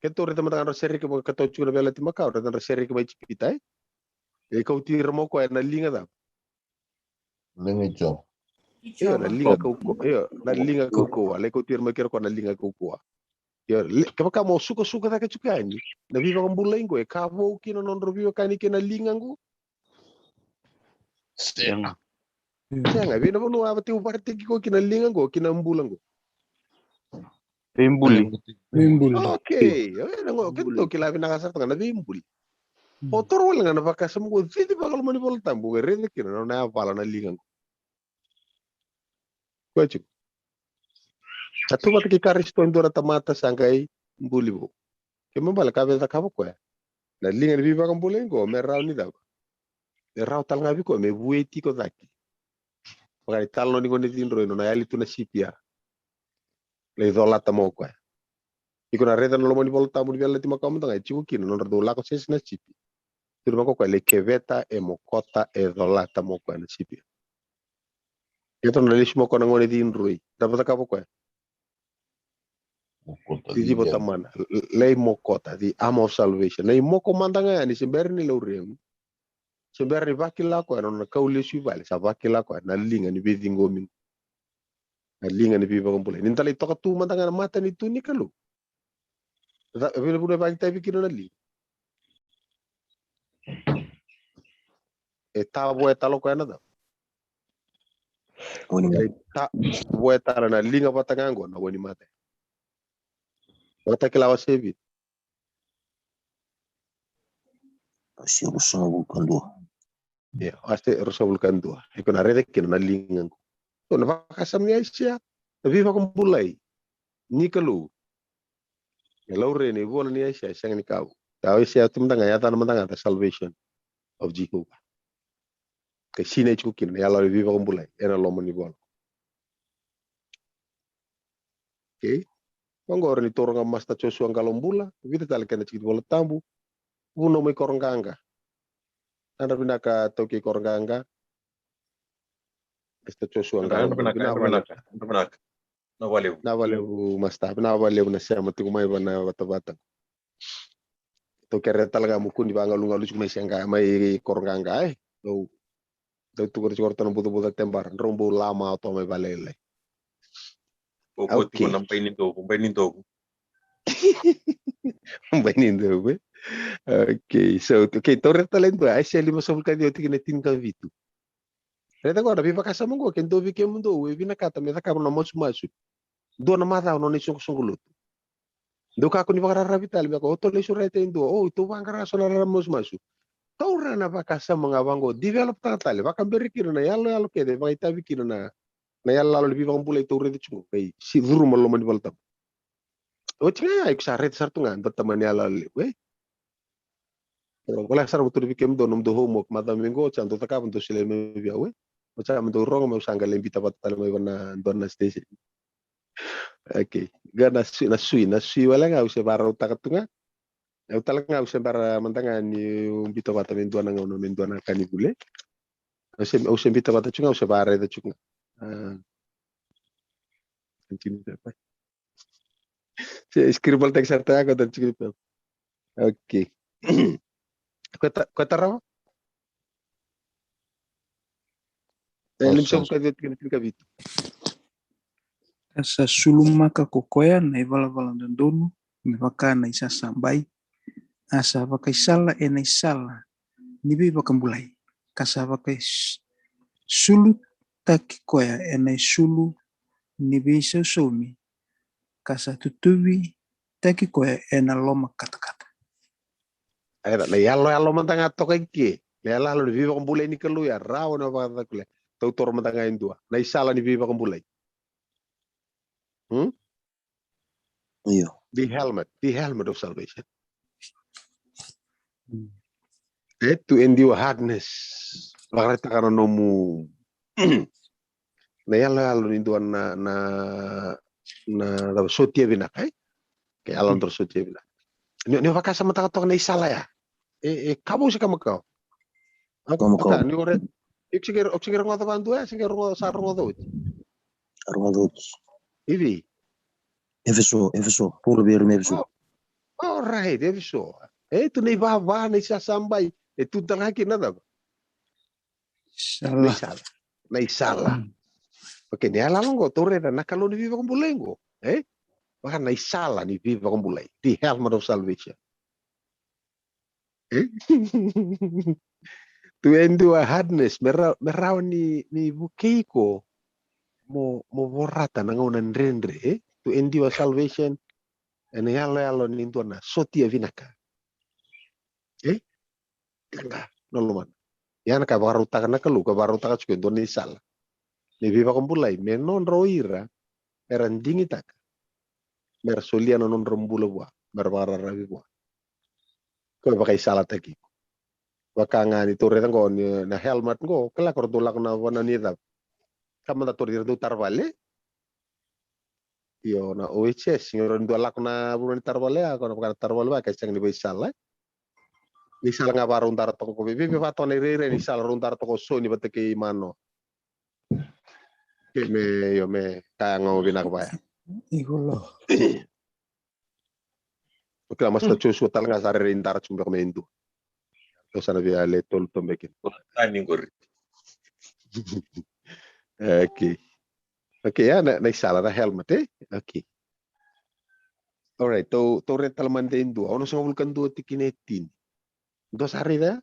Keitou raica mada ga na sereki mai, keitou tiko na Veiyalayalati Makawa, raica na sereki mai Ijipita, e? E kauti ira mai o koya na liga cava? Liga i Jiova. Io, na liga kaukauwa. Io, na liga kaukauwa. Lai kauti ira mai kei ira o koya na liga kaukauwa. Io, kevaka mo sukasuka cake tiko yani, na veivakabulai qo e ka vou kina na nodra veiwekani kei na liga qo. Sega. Sega, vei na vanua a vata, au vakaraitaki iko kina na liga qo, kina na bula qo. Veibuli. Veibuli. Okay, e na qo keitou kila vinaka sara toka ga na veibuli. O toro wale ga na vakasama qo, cici vakaloma ni Vola Tabu, e raica kina na nona yavala na liga qo. Koya tiko. Sa tu vata kei Karisito e dua na tamata sa qai buli vou. Kena ibalebale ka vei cakava koya na liga ni veivakabulai qo me rawa ni cava? Me rawa tale ga vei koya me vueti iko cake. Vaka na italanoa ni gone cidroi, nona yali tu na sipi ya. Lai colata mai o koya. Iko na raica na loma ni Vola Tabu ni Veiyalayalati Makawa mada ga e tiko kina na nodra dau lako sese na sipi. Tukuna mai o koya lai keveta, e mokota, e colata mai o koya na sipi. Keitou na lesu mai o koya na gone cidroi. Cava cakava o koya? Ciciva o tamana. Lai mokota, the armor of salvation. Na imoko mada ga yani, se bera ni laurai, se bera ni vakila o koya na nona kau lesu i vale, sa vakila o koya na liga ni veiciqomi, na liga ni veivakabulai. Ni da lai toka tu mada ga na matanitu ni Kalou. Vei na vanua e vakaitavi kina na liga? E tavoya tale o koya na cava? E tavoya tale na liga vata ga qo na wainimate. Vakatakila wase vitu. Wase ruasagavulu ka dua. Ia, wase ruasagavulu ka dua. Iko na raica kina na liga qo. So na vakasama ni Aisea, na veivakabulai ni Kalou. E laurai na ivola ni Aisea, e sega ni ka vou. Sa Aisea tu mada ga, e yacana mada ga the salvation of Jehovah. Ka sinai tiko kina na yalo ni veivakabulai ena loma ni vola. Okay. Oqo rawa ni taura ga Master Joshua Qalobula, vica tale kena tiki ni Vola Tabu. Vunau mai Koroqaqa. Nada vinaka Taukei Koroqaqa. Master Joshua Qalobula. Vinaka, vinaka. Vinaka valevu. Vinaka valevu Master, vinaka valevu na sema tiko mai vei na vatavata. Tou kerea tale ga mo kua ni vagalugalu tiko mai Sega, mai Koroqaqa, e. Dou, dou tukuna tiko o ratou na bucabuca tebara, drau bau lama o tou mai valele. Ko ko tiko na bai ni dovu, bai ni dovu. Bai ni dovu, e. Okay, so, okay, tou raica tale e dua, Aisea limasagavulu ka ciwa tikina tinikavitu. Raica qo na veivakasama qo, ke dua vei kemudou e vinakata me cakava na masumasu. Dua na macawa nona isoqosoqo lotu. Dou kakua ni vakararavi tale me ko o tou lesu raica e dua, o tou vaqara so na rara masumasu. Taura na vakasama ga vaqo, develop taka tale, vakaberi kina na yaloyalo kece e vakaitavi kina na, na yaloyalo ni veivakabulai tou raica tiko qo, kai si curuma loma ni Vola Tabu. Oti ga ya, iko sa raica sara tu ga dua tamani yaloyalo levu, e. Voleka sara mo tukuna vei kemudou nomudou homework macawa mai qo, sa dou cakava, dou solia mai vei au, e. Oti sa mo dou rogo, meu sa qai lai biuta vata tale mai vei na dua na station. Okay. Qo na sui, na sui, na sui wale ga au se vakarautaka tu ga. Au tale ga au se bera mada ga niu biuta vata me dua na gauna, me dua na ka ni vuli. Au se, au se biuta vata tu ga, au se vakaraica tu ga. A. Se scribbletaki sara tale ga qo, tale tiko ni pepa. Okay. Ko ta, ko tarava? E, limasagavulu ka ciwa tikina tinikavitu. Ka sa sulumaka ko koya na ivalavala dodonu me vaka na isasabai, a sa vakaisala ena isala ni veivakabulai, ka sa vakaisulutaki koya ena isulu ni veisausaumi, ka sa tutuvitaki koya ena loma katakata. Era na iyaloyalo mada ga toka i ke. Na iyaloyalo ni veivakabulai ni Kalou ya, rawa na vakacakule. Tautoro mada ga e dua na isala ni veivakabulai. Hmm? Io. The helmet, the helmet of salvation. E tu e dua hardness. Vakaraitaka na nomu na iyaloyalo ni dua na na na sotia vinaka, e? Ke yalo dra sotia vinaka. Ni ni vakasamataka toka na isala ya. E e kavo se kama kao. Kama kao. Ni ore. Iko se ke iko se ke rogoca vadua ya, se ke rogoca sa rogoca oti. Rogoca oti. Ivi. Efeso, Efeso, Paula vei ira mai Efeso. All right, Efeso. E tu na ivava na isasabai. E tu tale ga kina na cava? Na Sala. isala. Na isala. Okay, ni yaloyalo qo tou raica na Kalou ni veivakabulai qo, e? Vaka na isala ni veivakabulai. The helmet of salvation. E? Tu e dua hardness me rawa me rawa ni ni vukei iko mo mo vorata na gauna dredre, e? Tu e dua salvation ena yaloyalo ni dua na sotia vinaka. E? Leqa na lomana. Ia na ka e vakarautaka na Kalou, ka vakarautaka tiko e dua na isala ni veivakabulai me nodra o ira era digitaka me ra solia na nodra bula vua, me ra vakararavi vua. Ko e vakaisalataki iko. Vaka ga ni tou raica qo ni na helmet qo, kila ko ratou lako na vanua ni cava. Ka mada tou raica ratou tara vale. Io na O H S, ni ratou dua lako na vanua ni tara vale, a ko na vaka na tara vale vaka e sega ni veisala. Ni sala ga vakarau dara toka ko vei vei vei vaka toka na irairai ni sala rau dara toka o Soni vata kei Manoa. Ke me io me kaya ga o vinaka vaya. Iko lo. O kila Master Joshua tale ga sa rairai dara tiko beka me dua. Ko sa na via le tolu toka beka. Tani qori. Okay. Okay, ia na na isala na helmet, e? Okay. All right, tou tou raica tale mada e dua. Ono sa vulu ka dua tikina e tini. Dua sa raica?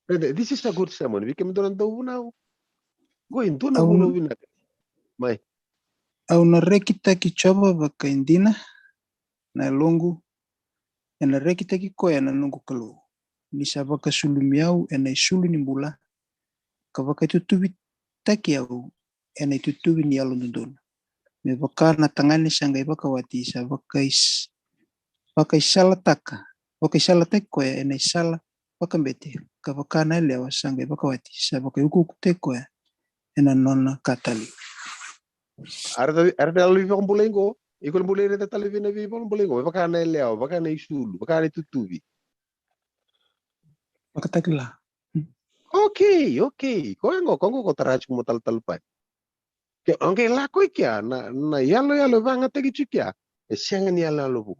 This is a good sermon. Vei kemudou na dauvunau. Qo e dua na vunau vinaka. Mai. Au na rekitaki Jiova vakaidina na yaloqu, ena rekitaki koya na noqu Kalou. Ni sa vakasulumi au ena isulu ni bula, ka vakaitutuvitaki au ena itutuvi ni yalododonu. Me vaka na tagane sa qai vakawati sa vakais vakaisalataka vakaisalataki koya ena isala vakabete, ka vaka na yalewa sa qai vakawati sa vakaiukuukutaki koya ena nona ka tale. Era era na yalo ni vakabulai qo. Iko na bula ira tale vei na vei vakabulai qo. Me vaka na yalewa, vaka na isulu, vaka na itutuvi. Vakatakila. Okay, okay. Koya qo, koya qo ko tara tiko mo talatala pani. Ke o qai lako i kea na na yaloyalo e vagataki tiko kea, e sega ni yaloyalo vou.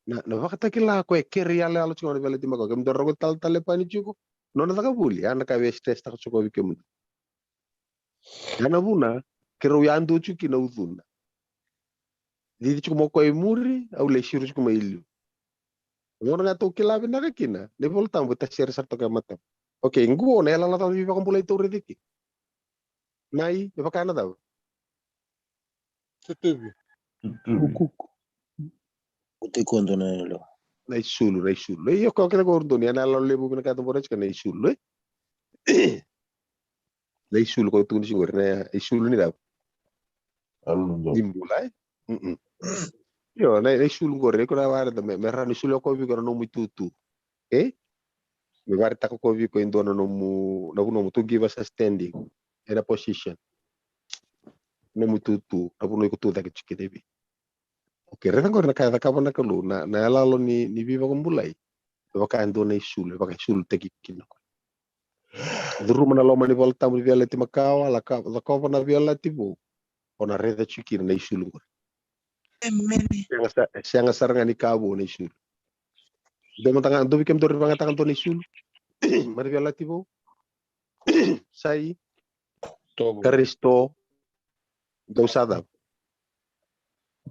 Na na vakatakila ko e kere yaloyalo tiko na veleti mako. Kemudou rau talatala pani tiko. Nona caka vuli, a na ka vei stress taka tiko vei kemudou. Ia na vuna keirau yadua tiko kina ucuna. Cici tiko mo koya i muri, au lai siro tiko mai liu. Gona ga tou kila vinaka kina na iVola Tabu e tasere sara toka e mata. Okay, qo na yaloyalo cava ni veivakabulai tou raica kina? Na i e vaka na cava? Tutuvi. Ukuku. Uti kodo na yalewa. Na isulu, na isulu. Io, ko kece ko urdoni, a na yaloyalo levu vinaka tou bora tiko na isulu, e? Na isulu ko tukuni tiko qori na isulu ni cava? Ni bula, e? Io, na na isulu qori iko na wareta me me rawa ni sulu ko vei iko na nomu itutu, e? Me varetaka ko vei iko e dua na nomu na vu nomu to give us a standing ena position. Nomu itutu na vu nomu iko tu cake tiko kina e vei. Okay, raica qori na ka e cakava na Kalou na na yaloyalo ni ni veivakabulai. E vaka e dua na isulu, e vaka e sulutaki kina koya. Curuma na loma ni Vola Tabu ni Veiyalayalati Makawa, lako cakava na Veiyalayalati Vou. O na raica tiko kina na isulu qori. Emeni. Sega sa sega sara ga ni ka vou na isulu. Dua mada ga, dua vei kemudou rau vagataka dua na isulu mai na Veiyalayalati Vou. Sa i Karisito. Dou sa cava?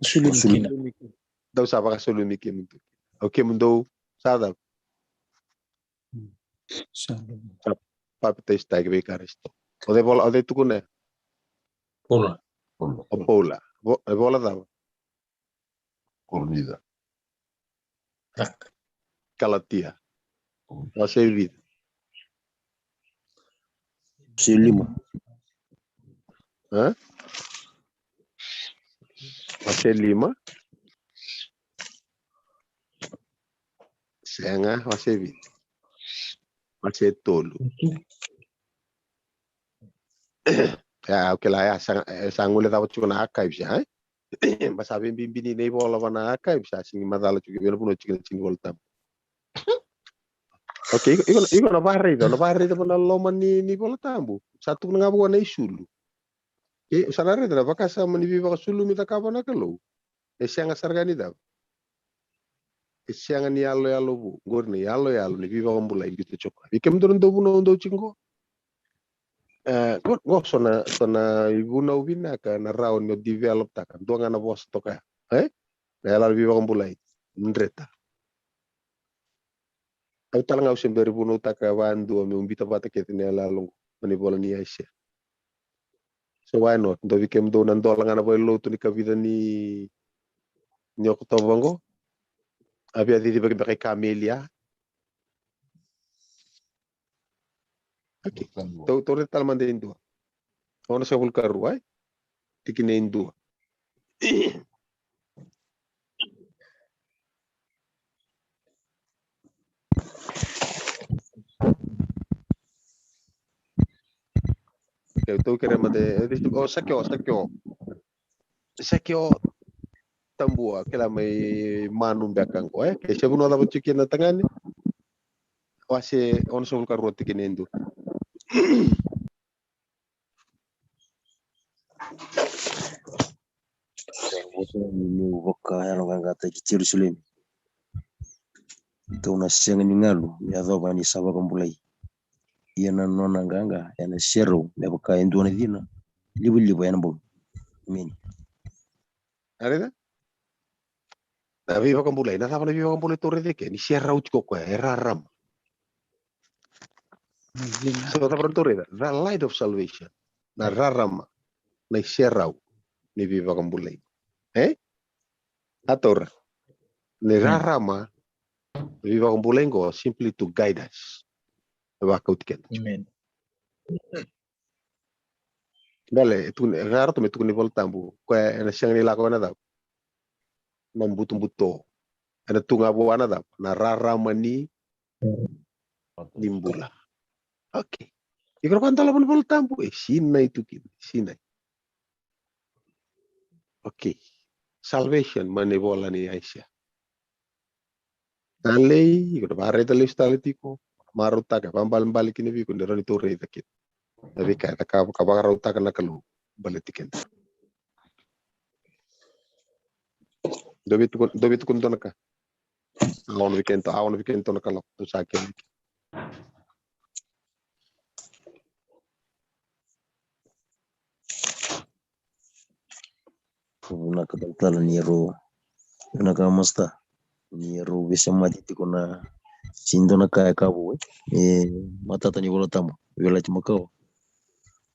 Sulumi kina. Dou sa vakasulumi kina. O kemudou sa cava? Sa papitaisotaki vei Karisito. O cei vola, o cei tukuna? Paula. O Paula. Vo-, e vola cava? Korinica. Kalatia. Wase vica? Wase lima. A? Wase lima. Sega, wase vica? Wase tolu. Ia, okay, la, ia, sa, e, sa gole cava tiko na archives, ia, e? Ba sa veibibi ni na ivola va na archives, sa sigi macala tiko, vei na vanua tiko na tiki ni Vola Tabu. Okay, iko, iko, iko na varaica, na varaica va na loma ni, ni Vola Tabu. Sa tukuna ga vua na isulu. E, sa na raica na vakasama ni veivakasulumi cakava na Kalou. E sega sara ga ni cava? E sega ni yaloyalo vou. Qori na yaloyalo ni veivakabulai biuta tiko. Vei kemudou na dau vunau dau tiko qo. E, qo, qo so na, so na ivunau vinaka na rawa ni o develop taka. Dua ga na vosa toka ya. E? Na yaloyalo veivakabulai. Dreta. Au tale ga au se bera vunautaka vadua meu bita vata kece na yaloyalo qo. Mai na ivola ni Aisea. So why not? Dou vei kemudou na dola ga na vale ni lotu ni kavica ni, ni Okotova qo. A via cicivaki beka i Kamelia. Okay. Tou, tou raica tale mada e dua. Onosagavulu ka rua, e? Tikina e dua. Tou, tou kerea mada, e, o, sa kio, sa kio. Sa kio Tabua, kila mai Manu beka qo, e? Ke se vanua cava tiko kina tagane? Wase onosagavulu ka rua tikina e dua. Sa vosa ni niu vakayaloqaqataki Jerusalemi. Kau na sega ni galu me yacova ni sa vakabulai. Ia na nona qaqa ena serau me vaka e dua na cina livaliva ena bogi. Emeni. A raica? Na veivakabulai, na cava na veivakabulai tou raica eke? Ni serau tiko koya, e rarama. So cava na tou raica? The light of salvation. Na rarama, na iserau ni veivakabulai. E? A taura. Ni rarama, na veivakabulai qo, simply to guide us. E vakauti keda. Amen. Bale, e tukuni, e ratou me tukuni Vola Tabu, koya ena sega ni lako ena cava? Na butobuto. Ena tu ga vua na cava? Na rarama ni, ni bula. Okay. Iko na vakadolava na Vola Tabu, e sinai tu kina, sinai. Okay. Salvation, mai na ivola ni Aisea. Talei, iko na vakaraica lesu tale tiko, marautaka, vakabalebale kina vei iko, ni rawa ni tou raica kina. Na veika, na ka, ka vakarautaka na Kalou, baleti keda. Dou vei tukuna, dou vei tukuna dua na ka. Auna vei keda, auna vei keda na Kalou, tou sa kena. Vinaka talatala ni rau, vinaka masta ni rau veisemati tiko na sega ni dua na ka e ka vou, e matata ni Vola Tabu, Veiyalayalati Makawa.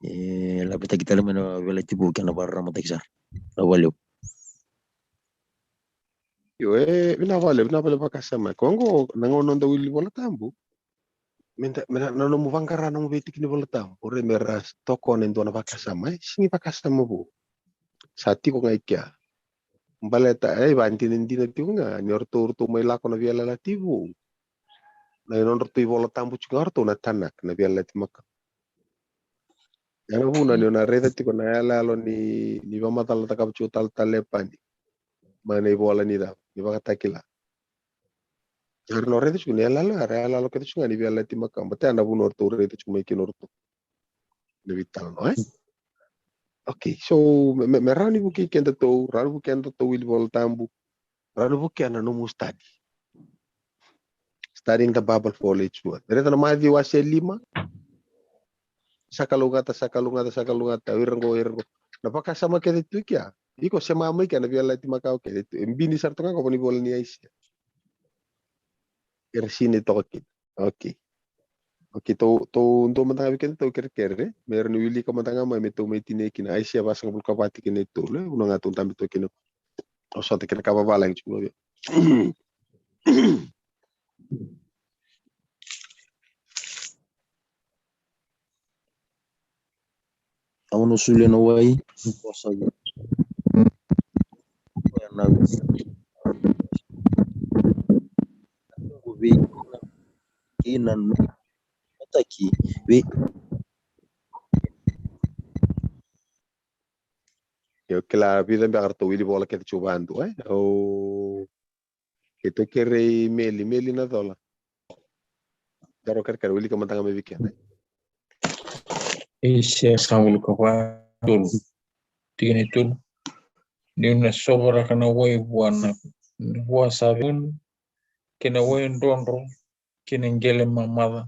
E lapetaki tale mai na Veiyalayalati Vou kei na vakararamataki sara. Vinaka vakalevu. Io, e vinaka vakalevu, vinaka vakalevu vakasama. Ko qo na gauna noda wili Vola Tabu. Me da, me na, na nomu vaqara nomu veitiki ni Vola Tabu, o rai me ra tokona e dua na vakasama, e sega ni vakasama vou. Sa tiko ga i kea. Baleta e vakadinadina tiko ga ni o ratou, ratou mai lako na Veiyalayalati Vou. Na nodratou iVola Tabu tiko ga o ratou na Tanakh, na Veiyalayalati Makawa. Ia na vuna ni o na raica tiko na iyaloyalo ni, ni vakamacala cakava tiko talatala Lepani. Mai na ivola ni cava, ni Vakatakila. Era na raica tiko ni iyaloyalo, era iyaloyalo kece tiko ga ni Veiyalayalati Makawa. Baleta na vuna o ratou raica tiko mai kina o ratou. Na veitalanoa, e? Okay, so me, me, me rawa ni vukei kedatou, rawa ni vukei kedatou wili Vola Tabu, rawa ni vukei na nomu study. Studying the Bible for all age one. Raica na Maciu wase lima. Sa kalougata, sa kalougata, sa kalougata. O ira qo, o ira qo. Na vakasama kece tu kea. Iko sema mai kea na veiyalayalati makawa kece tu. E bini sara tu ga ko vanivola ni Aisea. Era sinai toka kina. Okay. Okay, tou, tou dua mada ga vei keda tou kerekere. Me ra ni wilika mada ga mai me tou mai tinia kina. Aisea vasagavulu ka va tikina e tolu. E, vanua ga tou dabe toka kina. Au sota kina ka vavalagi tiko vei. Au na solia na wai ni vosa vei ira na vei ira na noqu vei ira kei na noqu mataki vei. Io, kila vica beka ratou wili vola kece tiko vadua, e? Au Keitou kerei Meli, Meli na cola. Daro kerekere, wilika mada ga mai vei keda. Aisea sagavulu ka va, tolu. Tikina e tolu. Niu na sovaraka na wai vua na, vua sa vei gunu, kei na wai drodro, kei na qele mamaca,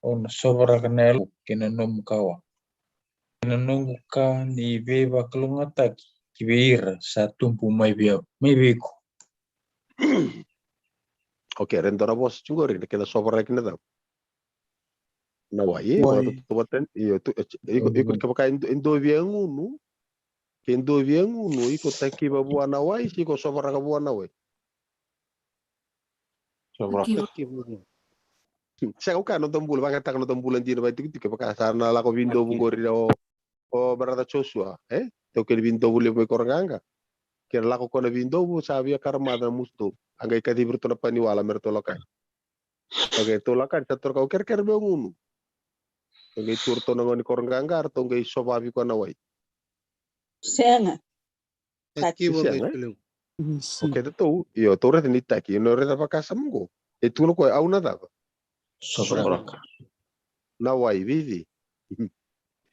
au na sovaraka na yaloqu kei na nomu kawa, kei na noqu ka ni veivakalougatataki ki vei ira sa tubu mai vei, mai vei iko. Okay, era dua na vosa tiko qori, na kena sovaraki na cava? Na wai, e, wai. Io, tu, e, iko, iko, kevaka e dua, e dua via gunu, ke dua via gunu, iko takiva vua na wai, se iko sovaraka vua na wai? Sovaraka. Takiva. Sega, au kaya na noda bula, vakayagataka na noda bula dina vaitikotiko, kevaka sa na lako Vidovu qori o, o brother Joshua, e? Taukei ni Vidovu levu mai Korogaga. Ke na lako ko na Vidovu, sa via karamaca na musu dovu. A qai kacivi iratou na paniwala me ratou lako yani. Okay, ratou lako yani, sa ratou kerekere me gunu. Ratou qai tu iratou na gone ni Korogaga, ratou qai sovavi koya na wai. Sega. Taki. Sega, e? Mm, sega. Okay, datou, io, tou raica ni taki, io, na raica vakasama qo. E tukuna o koya, au na cava? Sovaraka. Na wai, vei cei?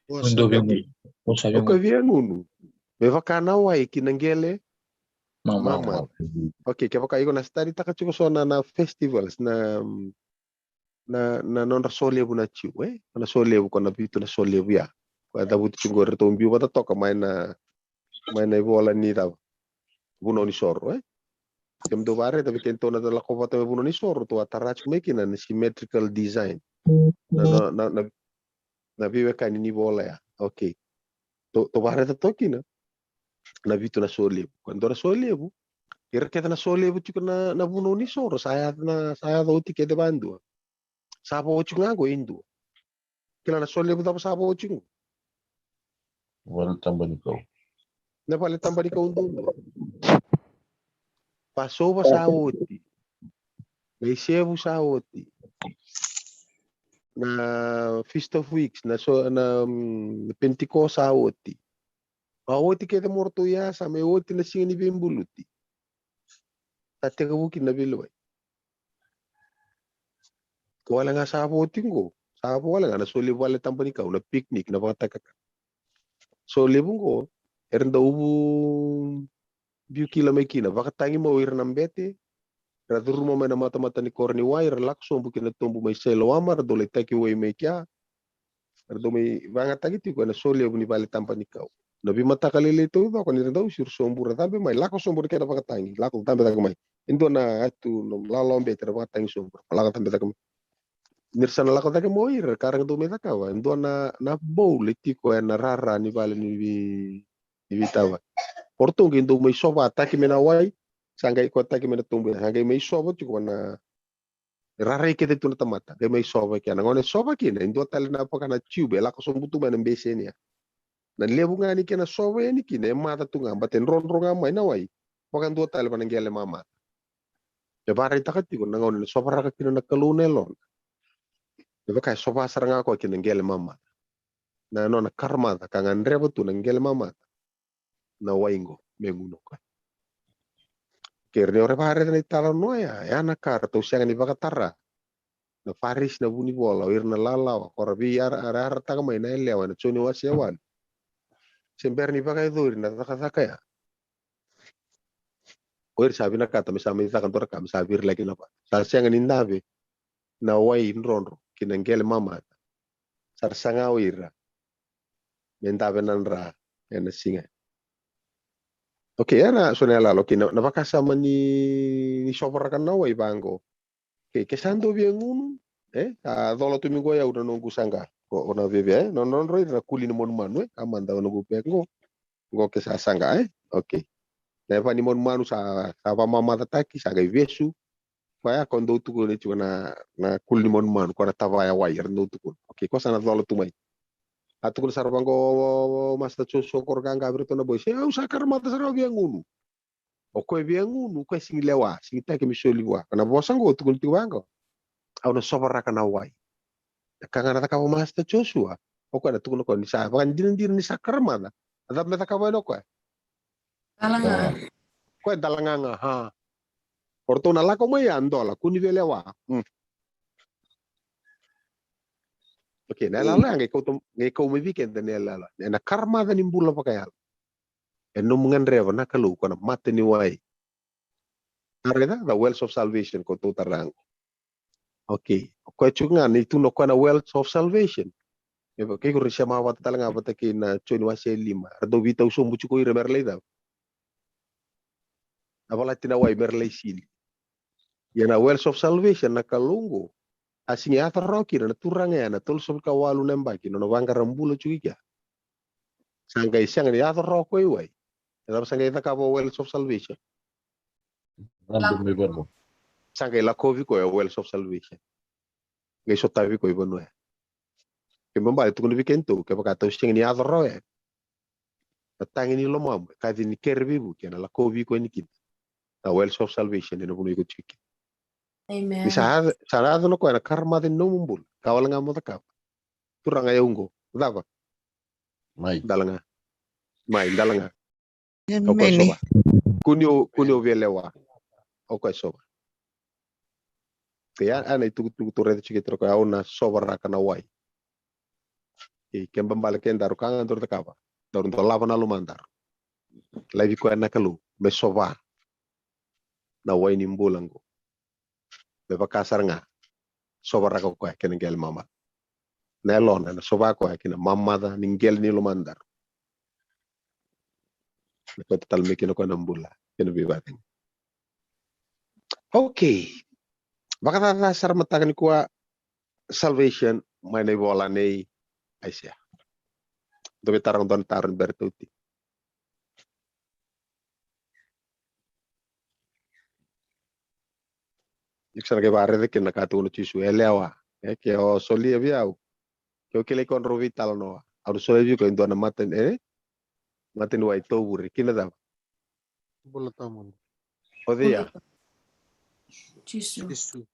Vua sa vei gunu. Vua sa vei gunu. O koya via gunu. Me vaka na wai ki na qele mamaca. Mamaca. Okay, kevaka iko na study taka tiko so na, na festivals, na, na, na nodra solevu na Jiu, e? Na solevu, ko na vitu na solevu ya. Ko a cavuti tiko qori, ratou biu vata toka mai na, mai na ivola ni cava? Vunau ni soro, e? Kemudou vakaraica, vei kemudou na lako vata mai Vunau ni Soro, tou a tara tiko mai kina na symmetrical design. Na, na, na, na, na veiwekani ni vola ya. Okay. Tou, tou vakaraica toka kina na vitu na solevu. Ko e dua na solevu, ira kece na solevu tiko na, na Vunau ni Soro, sa yaco na, sa yaco oti kece vadua. Sa vo tiko ga qo e dua. Kila na solevu cava sa vo tiko qo? Vale Tabanikau. Na Vale Tabanikau duadua. Passover sa oti. Na isevu sa oti. Na Feast of Weeks, na so, na, mm, Pentecost sa oti. A oti kece mo ratou ya, sa mai oti na siga ni veibuluti. Sa tekivu kina na veilewai. Ko wale ga sa vo tiko qo. Sa vo wale ga na solevu Vale Tabanikau, na picnic, na vakatakakana. Solevu qo, era dau vu biu kila mai kina, vakatagi mai o ira na bete, ra curuma mai na matamata ni koro ni wai, ra lako sobu ki na tobu mai Sailoama, ra dau lai taki wai mai kea, ra dau mai vagataki tiko ena solevu ni Vale Tabanikau. Na veimataka lailai taucoko ni ra dau usi, ra sobu, ra cabe mai, lako sobu na kena vakatagi, lako cabe cake mai. E dua na atu, na lalawa bete ra vakatagi sobu, ra lako cabe cake mai. Ni ra sa na lako cake mai o ira, ka ra dau mai cakava, e dua na, na bowl e tiko ena rara ni vale ni vei ni veitava. O ratou qai dau mai sovataki mai na wai, sa qai kotaki mai na tobu, sa qai mai sova tiko na, rarai kece tu na tamata, qai mai sova kina. Na gauna e sova kina, e dua tale na vaka na tube, e lako sobu tu mai na beseni ya. Na levu ga ni kena sova yani kina, e maca tu ga, baleta e drodro ga mai na wai. Vakadua tale vaka na qele mamaca. E vakaraitaka tiko na gauna e sovaraka kina na Kalou na yalona. E vaka e sova sara ga o koya kina qele mamaca. Na nona karamaca ka gadreva tu na qele mamaca na wai qo me gunu o koya. Kei ira ni o ra vakaraica na italanoa ya, ya na ka ratou sega ni vakatara na Farisi, na vunivola, o ira na lalawa, ko ra veiara, ara, arataka mai na yalewa ena Joni wase e walu. Se bera ni vakayacori na cakacaka ya, o ira sa vinakata me sa mai caka dua na ka me sa virilaki na vatu. Sa sega ni dave na wai drodro ki na qele mamaca. Sa ra saga o ira me dave na dra ena siga. Okay, ena so na yaloyalo, okay, na, na vakasama ni, ni sovaraka na wai vaqo. Okay, ke sa dau via gunu, e? A cola tu mai qo o yau na noqu saqa. O, o na vevea, e? Na, na nodra ira na kuli ni manumanu, e? A mada o noqu peka qo. Qo ke sa saqa, e? Okay. Na yava ni manumanu sa, sa vakamamacataki, sa qai vesu. Koya ko dau tukuna tiko na, na kuli ni manumanu, ko na tavaya wai, era dau tukuna. Okay, ko sa na cola tu mai. A tukuna sara vaqo o, o, o Master Joshua, ko ra qaqa vei iratou na boys, e, au sa karamaca sara, au via gunu. O koya via gunu, o koya sigi lewa, sigi teke me soli vua. Ko na vosa qo tukuna tiko vaqo, au na sovaraka na wai. Na ka ga na cakava o Master Joshua, o koya na tukuna o koya ni sa vakadinadina ni sa karamaca. A cava me cakava yani o koya? Dalagaga. Koya dalagaga, ha. O ratou na lako mai ya, dola, kua ni via lewa. Mm. Okay, na yaloyalo ya qai kau, qai kau mai vei keda na yaloyalo. Ena karamaca ni bula vakayalo. E nomu gadreva na Kalou ko na mata ni wai. Tara ga, the wells of salvation ko tou tara qo. Okay. O koya tiko ga ni tukuna o koya na wells of salvation. E va, kei ko ra sema vata tale ga vata kei na Joni wase lima. Ra dau veitau sobu tiko ira me ra lai cava? A valati na wai me ra lai sili. Ia na wells of salvation na Kalou qo, a sigi yaco rawa kina na turaga ya na tolusagavulu ka walu na yabaki, nona vaqara bula tiko i kea. Sa qai sega ni yaco rawa koya i wai. E cava sa qai cakava o wells of salvation? Sa qai lakovi koya o wells of salvation. Qai sotavi koya i vanua ya. Kena ibalebale tukuna vei kedatou, kevaka tou sega ni yaco rawa yani, na tagi ni lomamu e kaci ni kere veivuke, ena lakovi koya yani kina na wells of salvation ena vanua iko tiko kina. Amen. Ni sa yaco, sa yaco na koya na karamaca ni nomu bula, ka wale ga mo cakava. Turaga, e au qo, cava? Mai. Dalaga. Mai, dalaga. O koya sova. Kua ni o, kua ni o via lewa. O koya sova. Ke ya, a na itukutuku tou raica tiko kina, o koya, au na sovaraka na wai. E kena ibalebale kedaru, ka ga daru cakava, daru dolava na lomadaru. Laivi koya na Kalou me sova na wai ni bula qo. Me vaka sara ga sovaraka o koya kei na qele mamaca. Na yalona ena sova koya kei na mamaca ni qele ni lomadaru. Me kauta tale mai kina o koya na bula kei na veivakacegui. Okay. Vakacaca sara mataka nikua, salvation, mai na ivola nei Aisea. Dou via taroga dua na taro ni bera tou tiko. Iko sa na qai vakaraica kina na ka tukuna o Jisu, e lewa, e, ke o solia vei au, ke o kilai koya drau veitalanoa, au na solia vei iko e dua na mata, e, mata ni wai tovure, kina cava? Bula tawamudu. O cei ya? Jisu. Jisu.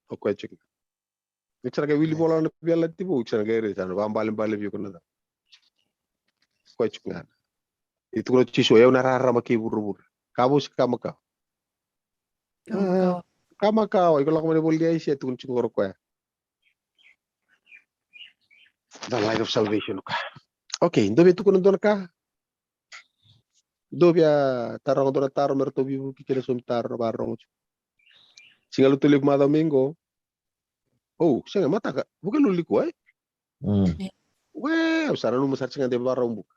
O koya tiko. Iko sa na qai wili vola na Veiyalayalati Vou, iko sa na qai raica, sa na vakaibalebale vei iko na cava? Koya tiko ga. E tukuna o Jisu, o yau na rarama kei vuravura. Ka vou se ka makawa? Ka makawa. Ka makawa. Iko lako mai na ivola ni Aisea, tukuna tiko qori o koya. The light of salvation, ka. Okay, dou via tukuna dua na ka. Dou via taroga dua na taro me ratou veivuke kina, saumi taro na vakarorogo tiko. Siga Lotulevu macawa mai qo. O, sega, mataka. Vukelulu nikua, e? Mm. We, au sa nanuma sara tiko ga de Vakaraubuka.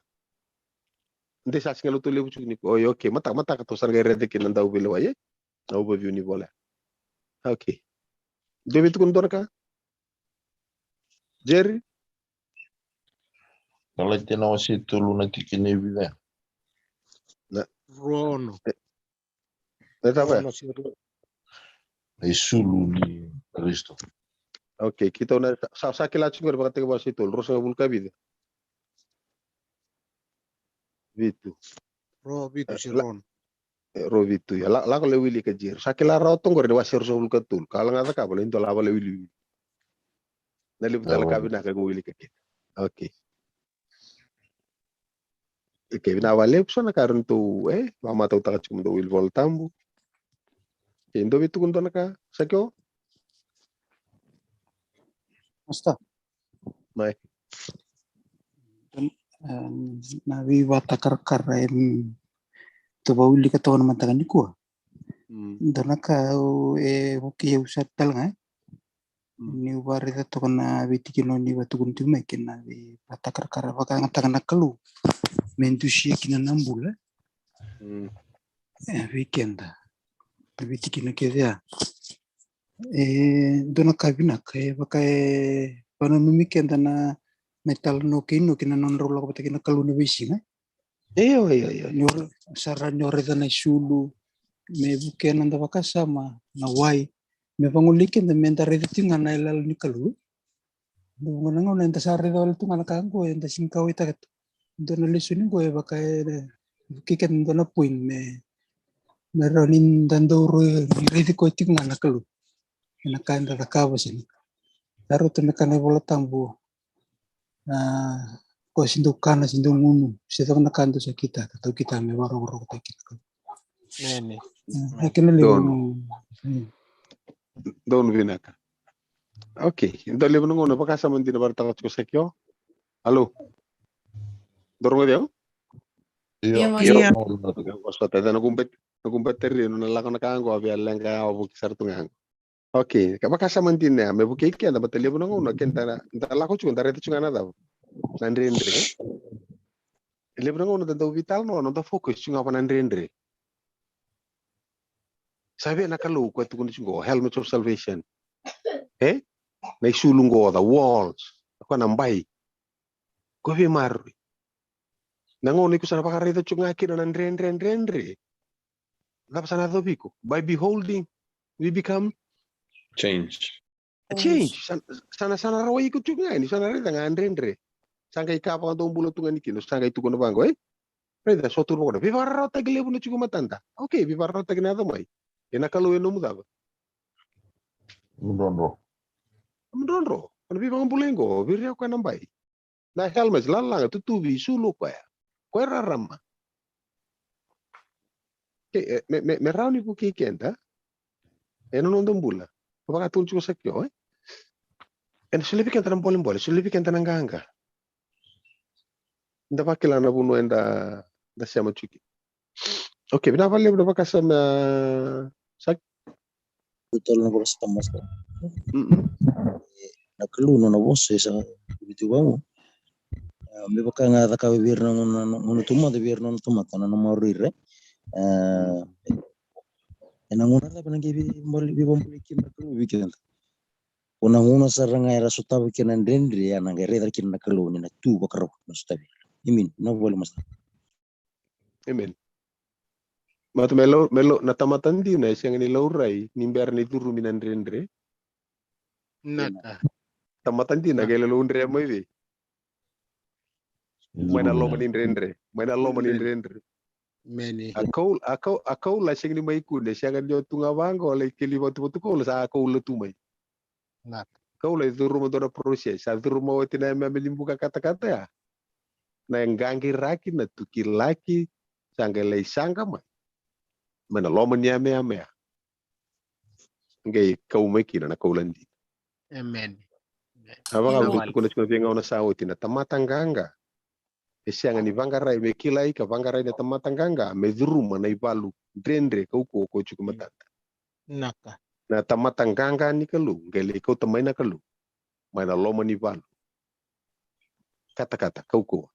De sa Siga Lotulevu tiko nikua. Oi, okay, mataka, mataka tou sa na qai raica kina na dauveilewai, e? Na overview ni vola. Okay. Dou via tukuna dua na ka? Jerry? Galatia na wase tolu na tikina e vica? Na rua ono. E, na cava? Rua ono se rua. Na isulu ni Karisito. Okay, keitou na sa, sa kila tiko qori Vakatekivu wase tolu, ruasagavulu ka vica? Vitu. Rua vitu se rua ono. E, rua vitu, ia. La, lako lai wilika, Jerry. Sa kila rawa toka qori na wase ruasagavulu ka tolu. Ka wale ga cakava, lai dolava lai wiliwili. Na levu tale ka vinaka qo wilika kina. Okay. Okay, vinaka vakalevu, so na ka ratou, e, vakamatautaka tiko mo dou wili Vola Tabu. Okay, dou via tukuna dua na ka, Sakio? Master. Mai. Em, na veivakatakarakara, em, tou vakawilika toka na mataka nikua. Mm. Dua na ka au, e vukei au sara tale ga, e? Mm. Niu vakaraica toka na veitikina ni vakatukuni tiko mai kei na veivakatakarakara vakayagataka na Kalou. me dusia kina na bula. Mm. E, vei keda. Vei tikina kece ya. E dua na ka vinaka, e vaka e vananumi keda na, na italanoa kei Inoki na nodrau lako vata kei na Kalou na veisiga. Io, io, io. Ni o ra-, sa ra ni o raica na isulu, me vukea na noda vakasama, na wai, me vagolei keda me da raica tiko ga na yalayala ni Kalou. Dua na gauna eda sa raica wale tu ga na ka oqo, eda sega ni kauwaitaka tu. Dua na lesoni oqo e vaka e vukei keda dua na point me, me rawa ni da dau raici koya tiko ga na Kalou ena ka eda cakava. Sega ni rauta me kaya na iVola Tabu, a, ko se dau kana, se dau gunu, se cava na ka dau sa kitaka, dau kitaka me vakarokorokotaki kina. Emeni. A, e kena levu. Donu. Mm. Donu vinaka. Okay, dua levu na gauna vakasama dina vakarautaka tiko sa kio. Alo. Dou rogoci au? Io, io. Io. Io, sota, eda na kumbet-, na kumbeteri, na lako na ka oqo, a via leqa, au vuki sara tu ga oqo. Okay, ka vakasama dina ya, me vukei keda, baleta levu na gauna keda da lako tiko, da raica tiko ga na cava? Na dredre. Levu na gauna da dau veitalanoa, noda focus tiko ga va na dredre. Sa via na Kalou koya tukuna tiko qo, helmet of salvation. E? Na isulu qo, the walls. Koya na bai. Koya veimaroroi. Na gauna iko sa na vakaraica tiko ga kina na dredre, dredre. Cava sa na yacovi iko? By beholding, we become change. A change. Sa, sa na, sa na rawai iko tiko ga, ni sa na raica ga dredre. Sa qai ka vakadobula tu ga ni kina, sa qai tukuna vaqo, e? Raica, so tu vaqo, veivakararawataki levu na tiko matada. Okay, veivakararawataki na yaco mai. Ena Kalou e nomu cava? Mudrodro. Mudrodro. Ana veivakabulai qo, viri o koya na bai. Na helmet, lalaga, tutuvi, isulu o koya. Koya rarama. Ke, e, me, me, me rawa ni vukei keda. Ena noda bula. Vakatukuni tiko sa kio, e? Ena solia vei keda na bolebole, solia vei keda na qaqa. Da vakila na vanua eda, da sema tiko. Okay, vinaka vakalevu na vakasama, sa. Tolu na vakasama, sa. Mm-mm. Na Kalou nona vosa, e sa, vitu vau. A, me vaka ga cakava vei ira na gauna, na gauna tamata, vei ira na gauna tamata, na, na maroroi ira. A, ena gauna cava na qai veivakabulai kina na Kalou vei keda? Ko na gauna sara ga era sotava kina na dredre, ya na qai raica kina na Kalou ni na tu vakarau na sotavi. Amen. Na vale masa. Amen. Mata me lau, me lau, na tamata dina e sega ni laurai ni bera ni curumi na dredre. Naka. Tamata dina ke lau dre mai vei. Mai na loma ni dredre. Mai na loma ni dredre. Meni. A koula, a kou-, a koula e sega ni mai kune, e sega ni o tu ga vaqo, lai keli vatuvatu koula, sa koula tu mai. Naka. Koula e curuma dua na process, sa curuma oti na yameyame ni buka katakata ya. Na qaqiraki, na tukilaki, sa qai lai saqa mai. Mai na loma ni yameyame ya. Qai kau mai kina na koula dina. Amen. A vaka au tukuna tiko na veigauna sa oti, na tamata qaqa. E sega ni vaqarai, me kilai ka vaqarai na tamata qaqa me curuma na ivalu dredre kaukauwa ko tiko matada. Naka. Na tamata qaqa ni Kalou, qai lai kauta mai na Kalou. Mai na loma ni valu katakata kaukauwa.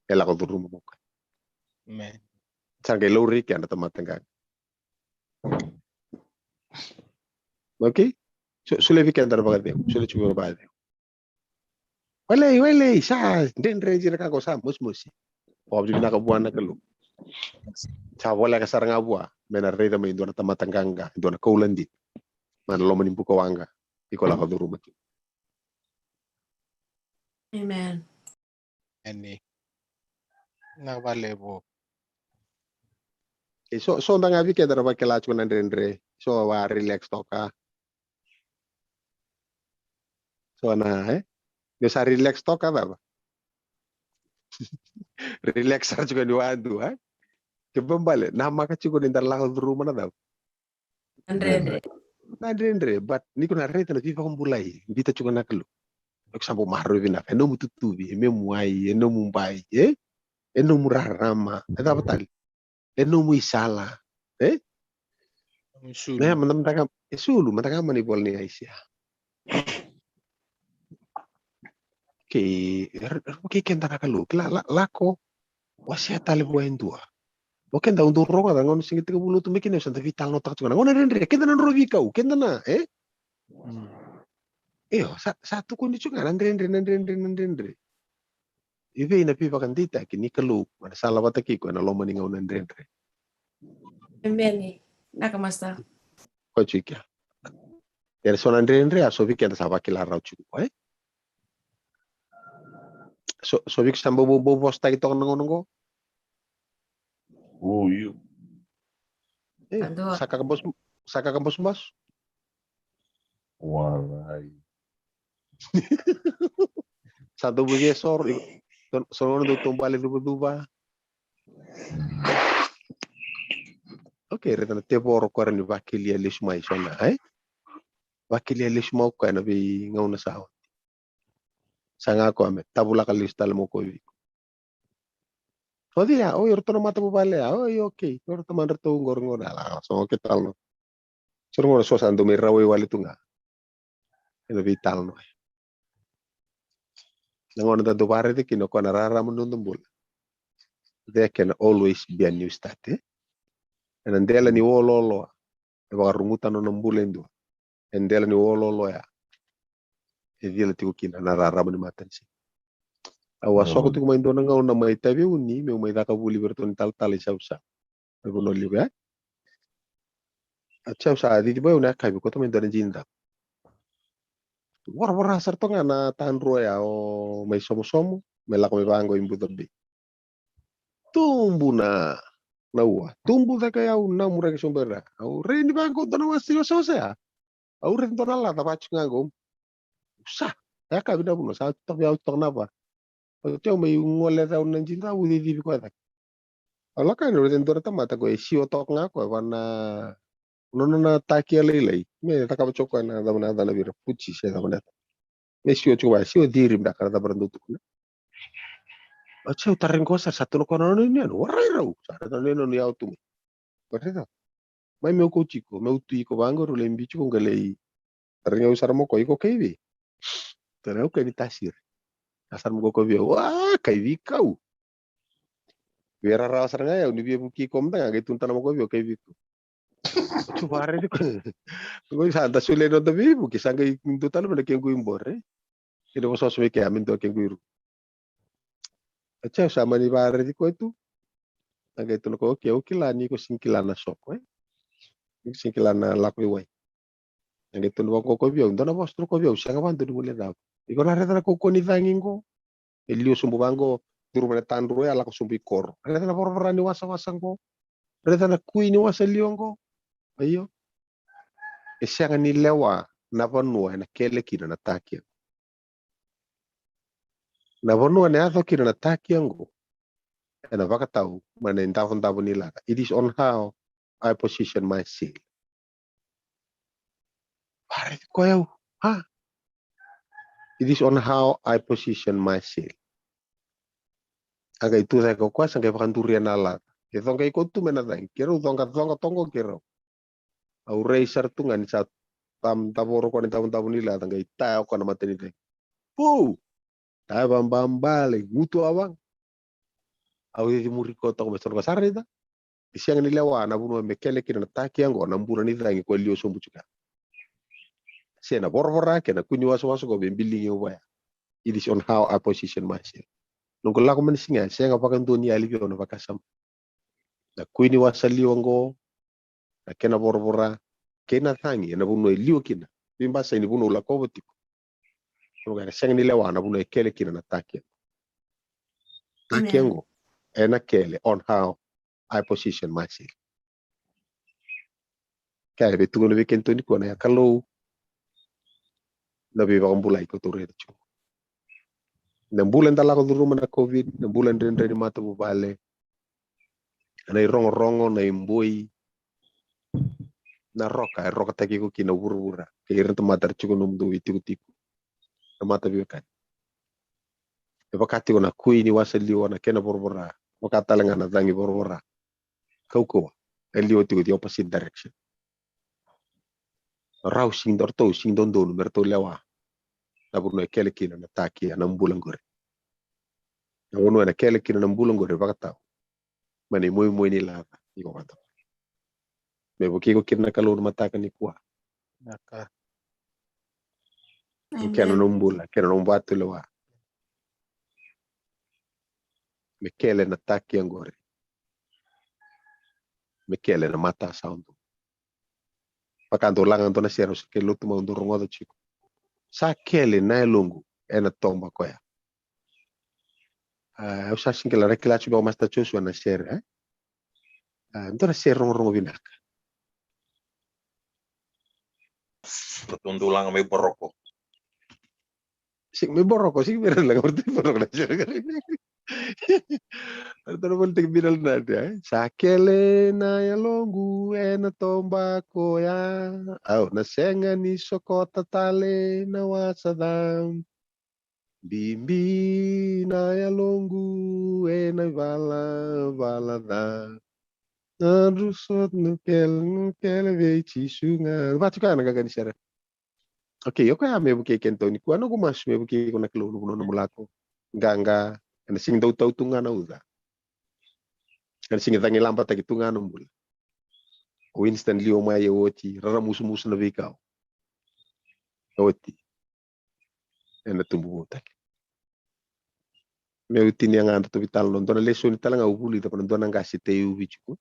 E lako curuma mo koya. Amen. Sa qai laurai kea na tamata qaqa. Okay? So, solia vei keda na vakacegu. Solia tiko na vakacegu. Wailei, wailei, sa dredre dina ka qo, sa mosimosi. Vakavinavinaka vua na Kalou. Sa voleka sara ga vua me na raica mai e dua na tamata qaqa, e dua na koula dina. Mai na loma ni buka waqa, iko lako curuma tiko. Amen. Eni. Na valevu. E so, so da ga vei keda ra vakila tiko na dredre. So wa relax toka. So na, e? Ni sa relax toka cava? Relax sara tiko ni wadu, e? Ke babale, namaka tiko ni da lako curuma na cava? Na dredre. Na dredre, but ni ko na raica na veivakabulai, biuta tiko na Kalou. Iko sa bau maroroi vinaka, e nomu tutuvi, e nomu wai, e nomu bai, e? E nomu rarama, e cava tale? E nomu isala, e? Nomu isulu. Na, mada, mada ga, isulu, mada ga mai na ivola ni Aisea. Kei, er, er, kei keda na Kalou, kila, la, lako, Wasea tale vua e dua. O keda au dau rogoca na gauna sega tiko vua lotu mai kina, au sa da veitalanoataka tiko na gauna dredre, keda na drovi kau, keda na, e? Io, sa, sa tukuni tiko ga na dredre, na dredre, na dredre. I vei na veivakadeitaki ni Kalou, ma na sala vata kei iko ena loma ni gauna dredre. Emeni. Naka masta. Ko tiko kea. Era so na dredre, a so vei keda sa vakila rawa tiko, e? So, so vei iko sa bau, bau, bau vosataki toka na gauna qo? O, io. E, sa kaka bos-, sa kaka bosubas? Warai. Sa dau via soro, iko, so, so na gauna dau taubale cuvacuva. Okay, raica na tevoro ko era ni vakelia lesu mai so na, e? Vakelia lesu mai o koya na veigauna sa oti. Sa ga koya me tavulaka lesu tale mai o koya vei iko. O cei ya? O, iratou na matavuvale ya. O, io, okay. O iratou madratou qori, qori, ala, so, okay, talanoa. So na gauna so sa dau mai rawai wale tu ga ena veitalanoa. Na gauna da dau vakaraica kina o koya na rarama ni noda bula. There can always be a new start, e? Ena dela ni olooloa e vakaruguta na nona bula e dua, e dela ni olooloa ya e cila tiko kina na rarama ni matanisiga. Au a soko tiko mai dua na gauna mai Taveuni meu mai caka vuli vei iratou na italatala i Savusavu. Mai Vanua Levu ya. A Savusavu, a cici mai au na yakavi, kauta mai dua na jini cava. Voravora sara toka ga na tadrua ya, o mai Somosomo, mai lako mai vaqo i Buca Bay. Tubu na, na ua. Tubu cake, au namuraki sobu era. Au rai ni vaqo dua na wasa, wasawasa ya. Au raica dua na laca vaka tiko ga qo. Sa, e yakavi na vanua, sa toka, au toka na va. Oti au mai gole, au na jini cava, au cicivi koya cake. Au lako yani, au raica e dua na tamata qo e siwa toka ga o koya vua na nona taki lailai. Me cakava tiko o koya na cava na yacana vei ira, puti se cava na yacana. Me siwa tiko vaya, siwa ciri beka na cava era dau tukuna. Oti au tarai qo sara, sa tu na koya na nona yanuyanu, warai rau. Sa raica na yanuyanu yawa tu mai. Warai rau. Mai meu kau tiko, meu tu iko vaqo, rau lai biu tiko qo, lai tarai au sara mai o koya, iko kai vei? Tarai au kai Naitasiri. Sa sara mai o koya vei au, a, kai vei kau. Via rarawa sara ga o yau ni via vukei iko mada ga, qai tukuna tale mai o koya vei au, kai vei kau. Oti au vakaraici koya. Qo sa da solia na noda veivuke, sa qai dua tale mai na kequ ibore. Kena vosavosa vei kea me dua kequ iruku. Oti au sa mani vakaraici koya tu. Sa qai tukuna o koya, okay, au kila ni ko sega ni kila na soko, e? Ni ko sega ni kila na lako i wai. Sa qai tukuna vaqo o koya vei au, dua na vosa tu o koya vei au, sega vakadua ni guilecava. Iko na raica na kaukauwa ni cagi qo? E liwa sobu vaqo, curu mai na tadrua ya, lako sobu i koro. Raica na voravora ni wasawasa qo. Raica na kui ni wasa liwa qo. Io. E sega ni lewa na vanua ena kele kina na taki qo. Na vanua ena yaco kina na taki qo ena vakatau mai na idavodavo ni laca. It is on how I position my sail. Vakaraici koya o yau, ha? It is on how I position my sail. A qai tu cake o koya, sa qai vakaduria na laca. E coqa iko tu mai na cagi, keirau coqa, coqa toka qo keirau. Au rai sara tu ga ni sa tam, davoro o koya na idavodavo ni laca, qai taya o koya na mata ni cagi. Pou! Taya vababa, lai gutu a vaga. Au cici muri koya toka mai, sa raica. E sega ni lewa na vanua me kele kina na taki qo na bula ni cagi ko e liwa sobu tiko ya. Se na voravora kei na kui ni wasawasa qo me biligi au vaya. It is on how I position myself. Noqu lako mai na siga ya, sega vakadua ni yali vei au na vakasama. Na kui ni wasa liwa qo, na kena voravora kei na cagi ena vanua e liwa kina. Veibasai ni vanua au lakova tiko. Noqu, ena sega ni lewa na vanua e kele kina na taki qo. Taki qo ena kele on how I position myself. Kei na veitukuna vei kedatou nikua na Kalou, na veivakabulai keitou raica tiko. Na bula eda lako curuma na COVID, na bula dredre ni matavuvale, na irogorogo, na iboi, na roka e rokataki iko kina vuravura kei ira na tamata era tiko nomudou itikotiko, na mata veiwekani. E vaka tiko na kui ni wasa liwa na kena voravora, vaka tale ga na cagi voravora. Kaukauwa e liwa tiko the opposite direction. Rau sega ni, ratou sega ni dodonu me ratou lewa na vanua e kele kina na taki, na bula qori. Na vanua ena kele kina na bula qori e vakatau mai na imoimoi ni laca iko vata. Me vukei iko kina na Kalou na mataka nikua. Vinaka. Kena nomu bula, kena nomu vatulewa. Me kele na taki oqori. Me kele na mata sa odo. Vaka dou laga dua na sere, au sa kele lotu mau dou rogoca tiko. Sa kele na yaloqu ena toba koya. A, au sa sega ni kila, ra kila tiko vaka Master Joshua na sere, e? A, dua na sere rogorogo vinaka. Ratou dau laga mai Boroko. Sega mai Boroko, sega mai Boroko, ratou dau laga mai Boroko na sere. Ratou na volitaki mai na nadi, e? Sa kele na yaloqu ena toba koya. Au na sega ni sokota tale na wasa ca. Bibi na yaloqu ena ivalavala ca. Na ruso na kele, na kele vei Jisu ga. Vaka tiko ya na qaqa ni sere. Okay, o koya me vukei kedatou nikua, noqu masu me vukei iko na Kalou na vanua nomu lako. Qaqa, ena sega ni dau tau tu ga na uca. Ena sega ni cagi labataki tu ga na bula. O Winston liwa mai e oti, raramusumusu na veikau. E oti. Ena tubu vou tale. Meu tinia ga datou veitalanoa, dua na lesoni tale ga au vulica, vaka na dua na qase tei uvi tiko.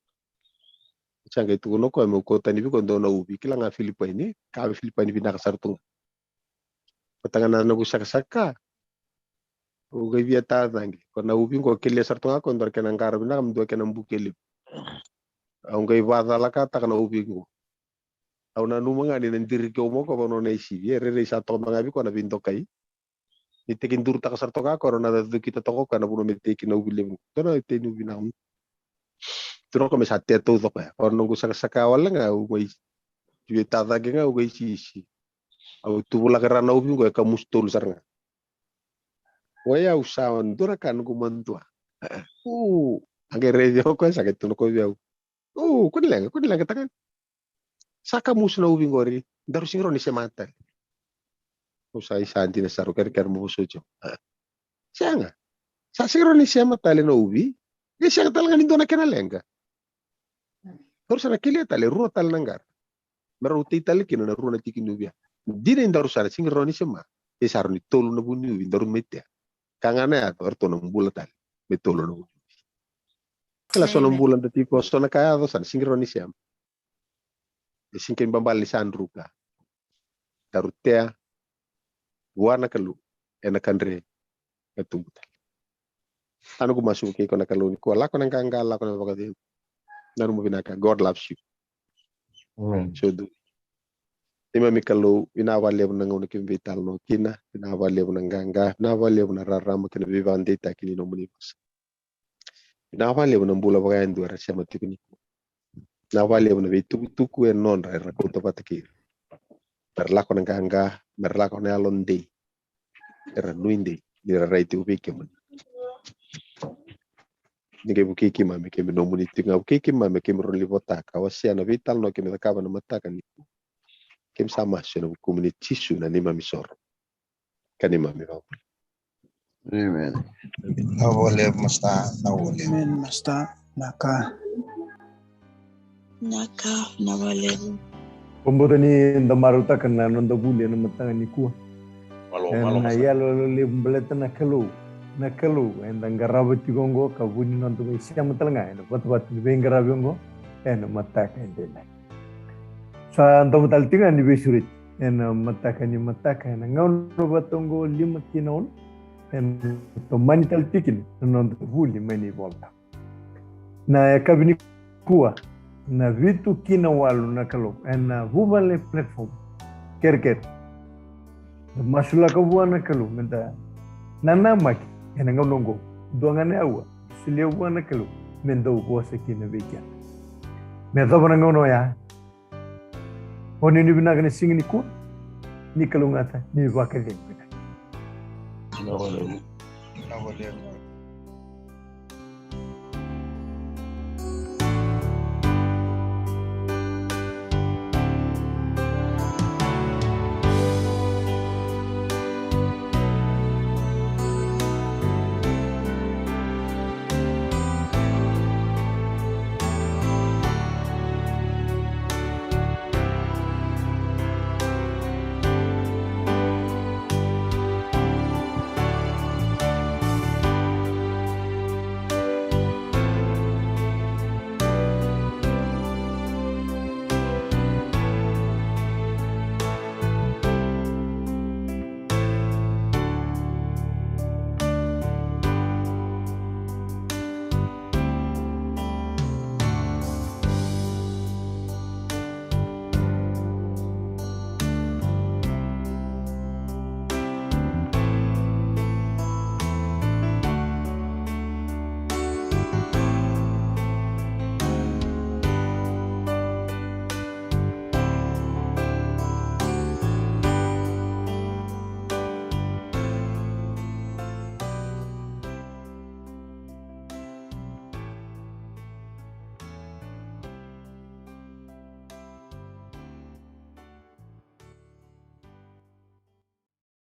Sa qai tukuna o koya meu kauta yani vei koya dua na uvi, kila ga Filipaini, ka vei Filipaini vinaka sara tu ga. Vata ga na noqu sakasaka. Au qai via tacaqe. Ko na uvi qo kelia sara tu ga ko dua na kena qara vinaka, me dua kena buke levu. Au qai vacalakataka na uvi qo. Au nanuma ga ni na diri keu mo ko vanua na isivi, e rerei sa toka ga vei koya na veidokai. Ni tekidurutaka sara toka ko na cukita toka ko na vanua me tei kina uvi levu. Dua na tei ni uvi na. Tukuna ko me sa tea tauca koya. Ko na noqu sakasaka wale ga au qai via tacaqe ga au qai sisi. Au tuvulaka ra na uvi qo e kamusu tolu sara ga. Oi au sa dua na ka noqu madua. U, a qai raici au koya sa qai tukuna ko vei au. U, ko ni leqa, ko ni leqa tagane. Sa kamusu na uvi qori, daru sega ni rawa ni sema tale. Au sa isa dina sara, kerekere mo vosoti au. Sega. Sa sega ni rawa ni sema tale na uvi. Ni sega tale ga ni dua na kena leqa. Daru sa na kelia tale rua tale na qara. Me rau tei tale kina na rua na tiki ni uvi ya. Dina ni daru sa na sega ni rawa ni sema. E sa rawa ni tolu na vu ni uvi daru me tea. Ka ga na yaco, eratou na bula tale me tolu na vu ni uvi. Kila so na bula da tiko, so na ka yaco sa na sega ni rawa ni sema. E sega ni kena babala ni sa druka. Daru tea vua na Kalou ena kadre ka tubu tale. A noqu masu vei iko na Kalou nikua, lako na qaqa, lako na vakacegu. Nanuma vinaka, God loves you. Amen. So do. Neimami Kalou, vinaka vakalevu na gauna keimami veitalanoa kina, vinaka vakalevu na qaqa, vinaka vakalevu na rarama kei na veivakadeitaki ni nomuni vosa. Vinaka vakalevu na bula vakayadua era sema tiko nikua. Vinaka vakalevu na veitukutuku e nodra era kauta vata kei ira. Mera lako na qaqa, mera lako na yalodei. Era nuidei ni ra rai tiko vei kemuni. Ni qai vukei keimami, keimami nomuni tiko ga, vukei keimami, keimami rawa ni livotaka, wasea na veitalanoa keimami cakava na mataka nikua. Keimami sa masu ena vukumuni Jisu na neimami isoro ka neimami ivakavuvuli. Amen. Vinaka vakalevu, Master. Vinaka vakalevu. Amen, Master. Vinaka. Vinaka, vinaka vakalevu. Vakabauta ni da marautaka na noda vuli ena mataka nikua. Malo, malo, Master. Ena iyaloyalo levu baleta na Kalou. Na Kalou eda qarava tiko oqo ka vu ni noda mai sema tale ga ena vatavata ni veiqaravi oqo ena mataka edaidai. Sa domo tale tiko ga ni veisureti ena mataka ni mataka, ena gauna vata oqo, lima ki na ono, ena tomani tale tiko kina na noda vuli mai na iVolatabu. Na yakavi nikua, na vitu ki na walu na Kalou, ena Vuvale platform. Kerekere. Da masulaka vua na Kalou meda nanamaki ena gauna oqo. Dua ga na aua solia vua na Kalou me dau vosa kina vei keda. Me yacova na gauna oya. O ni, ni vinaka na siga nikua. Ni kalougata, ni vakacegu vinaka. Vinaka vakalevu.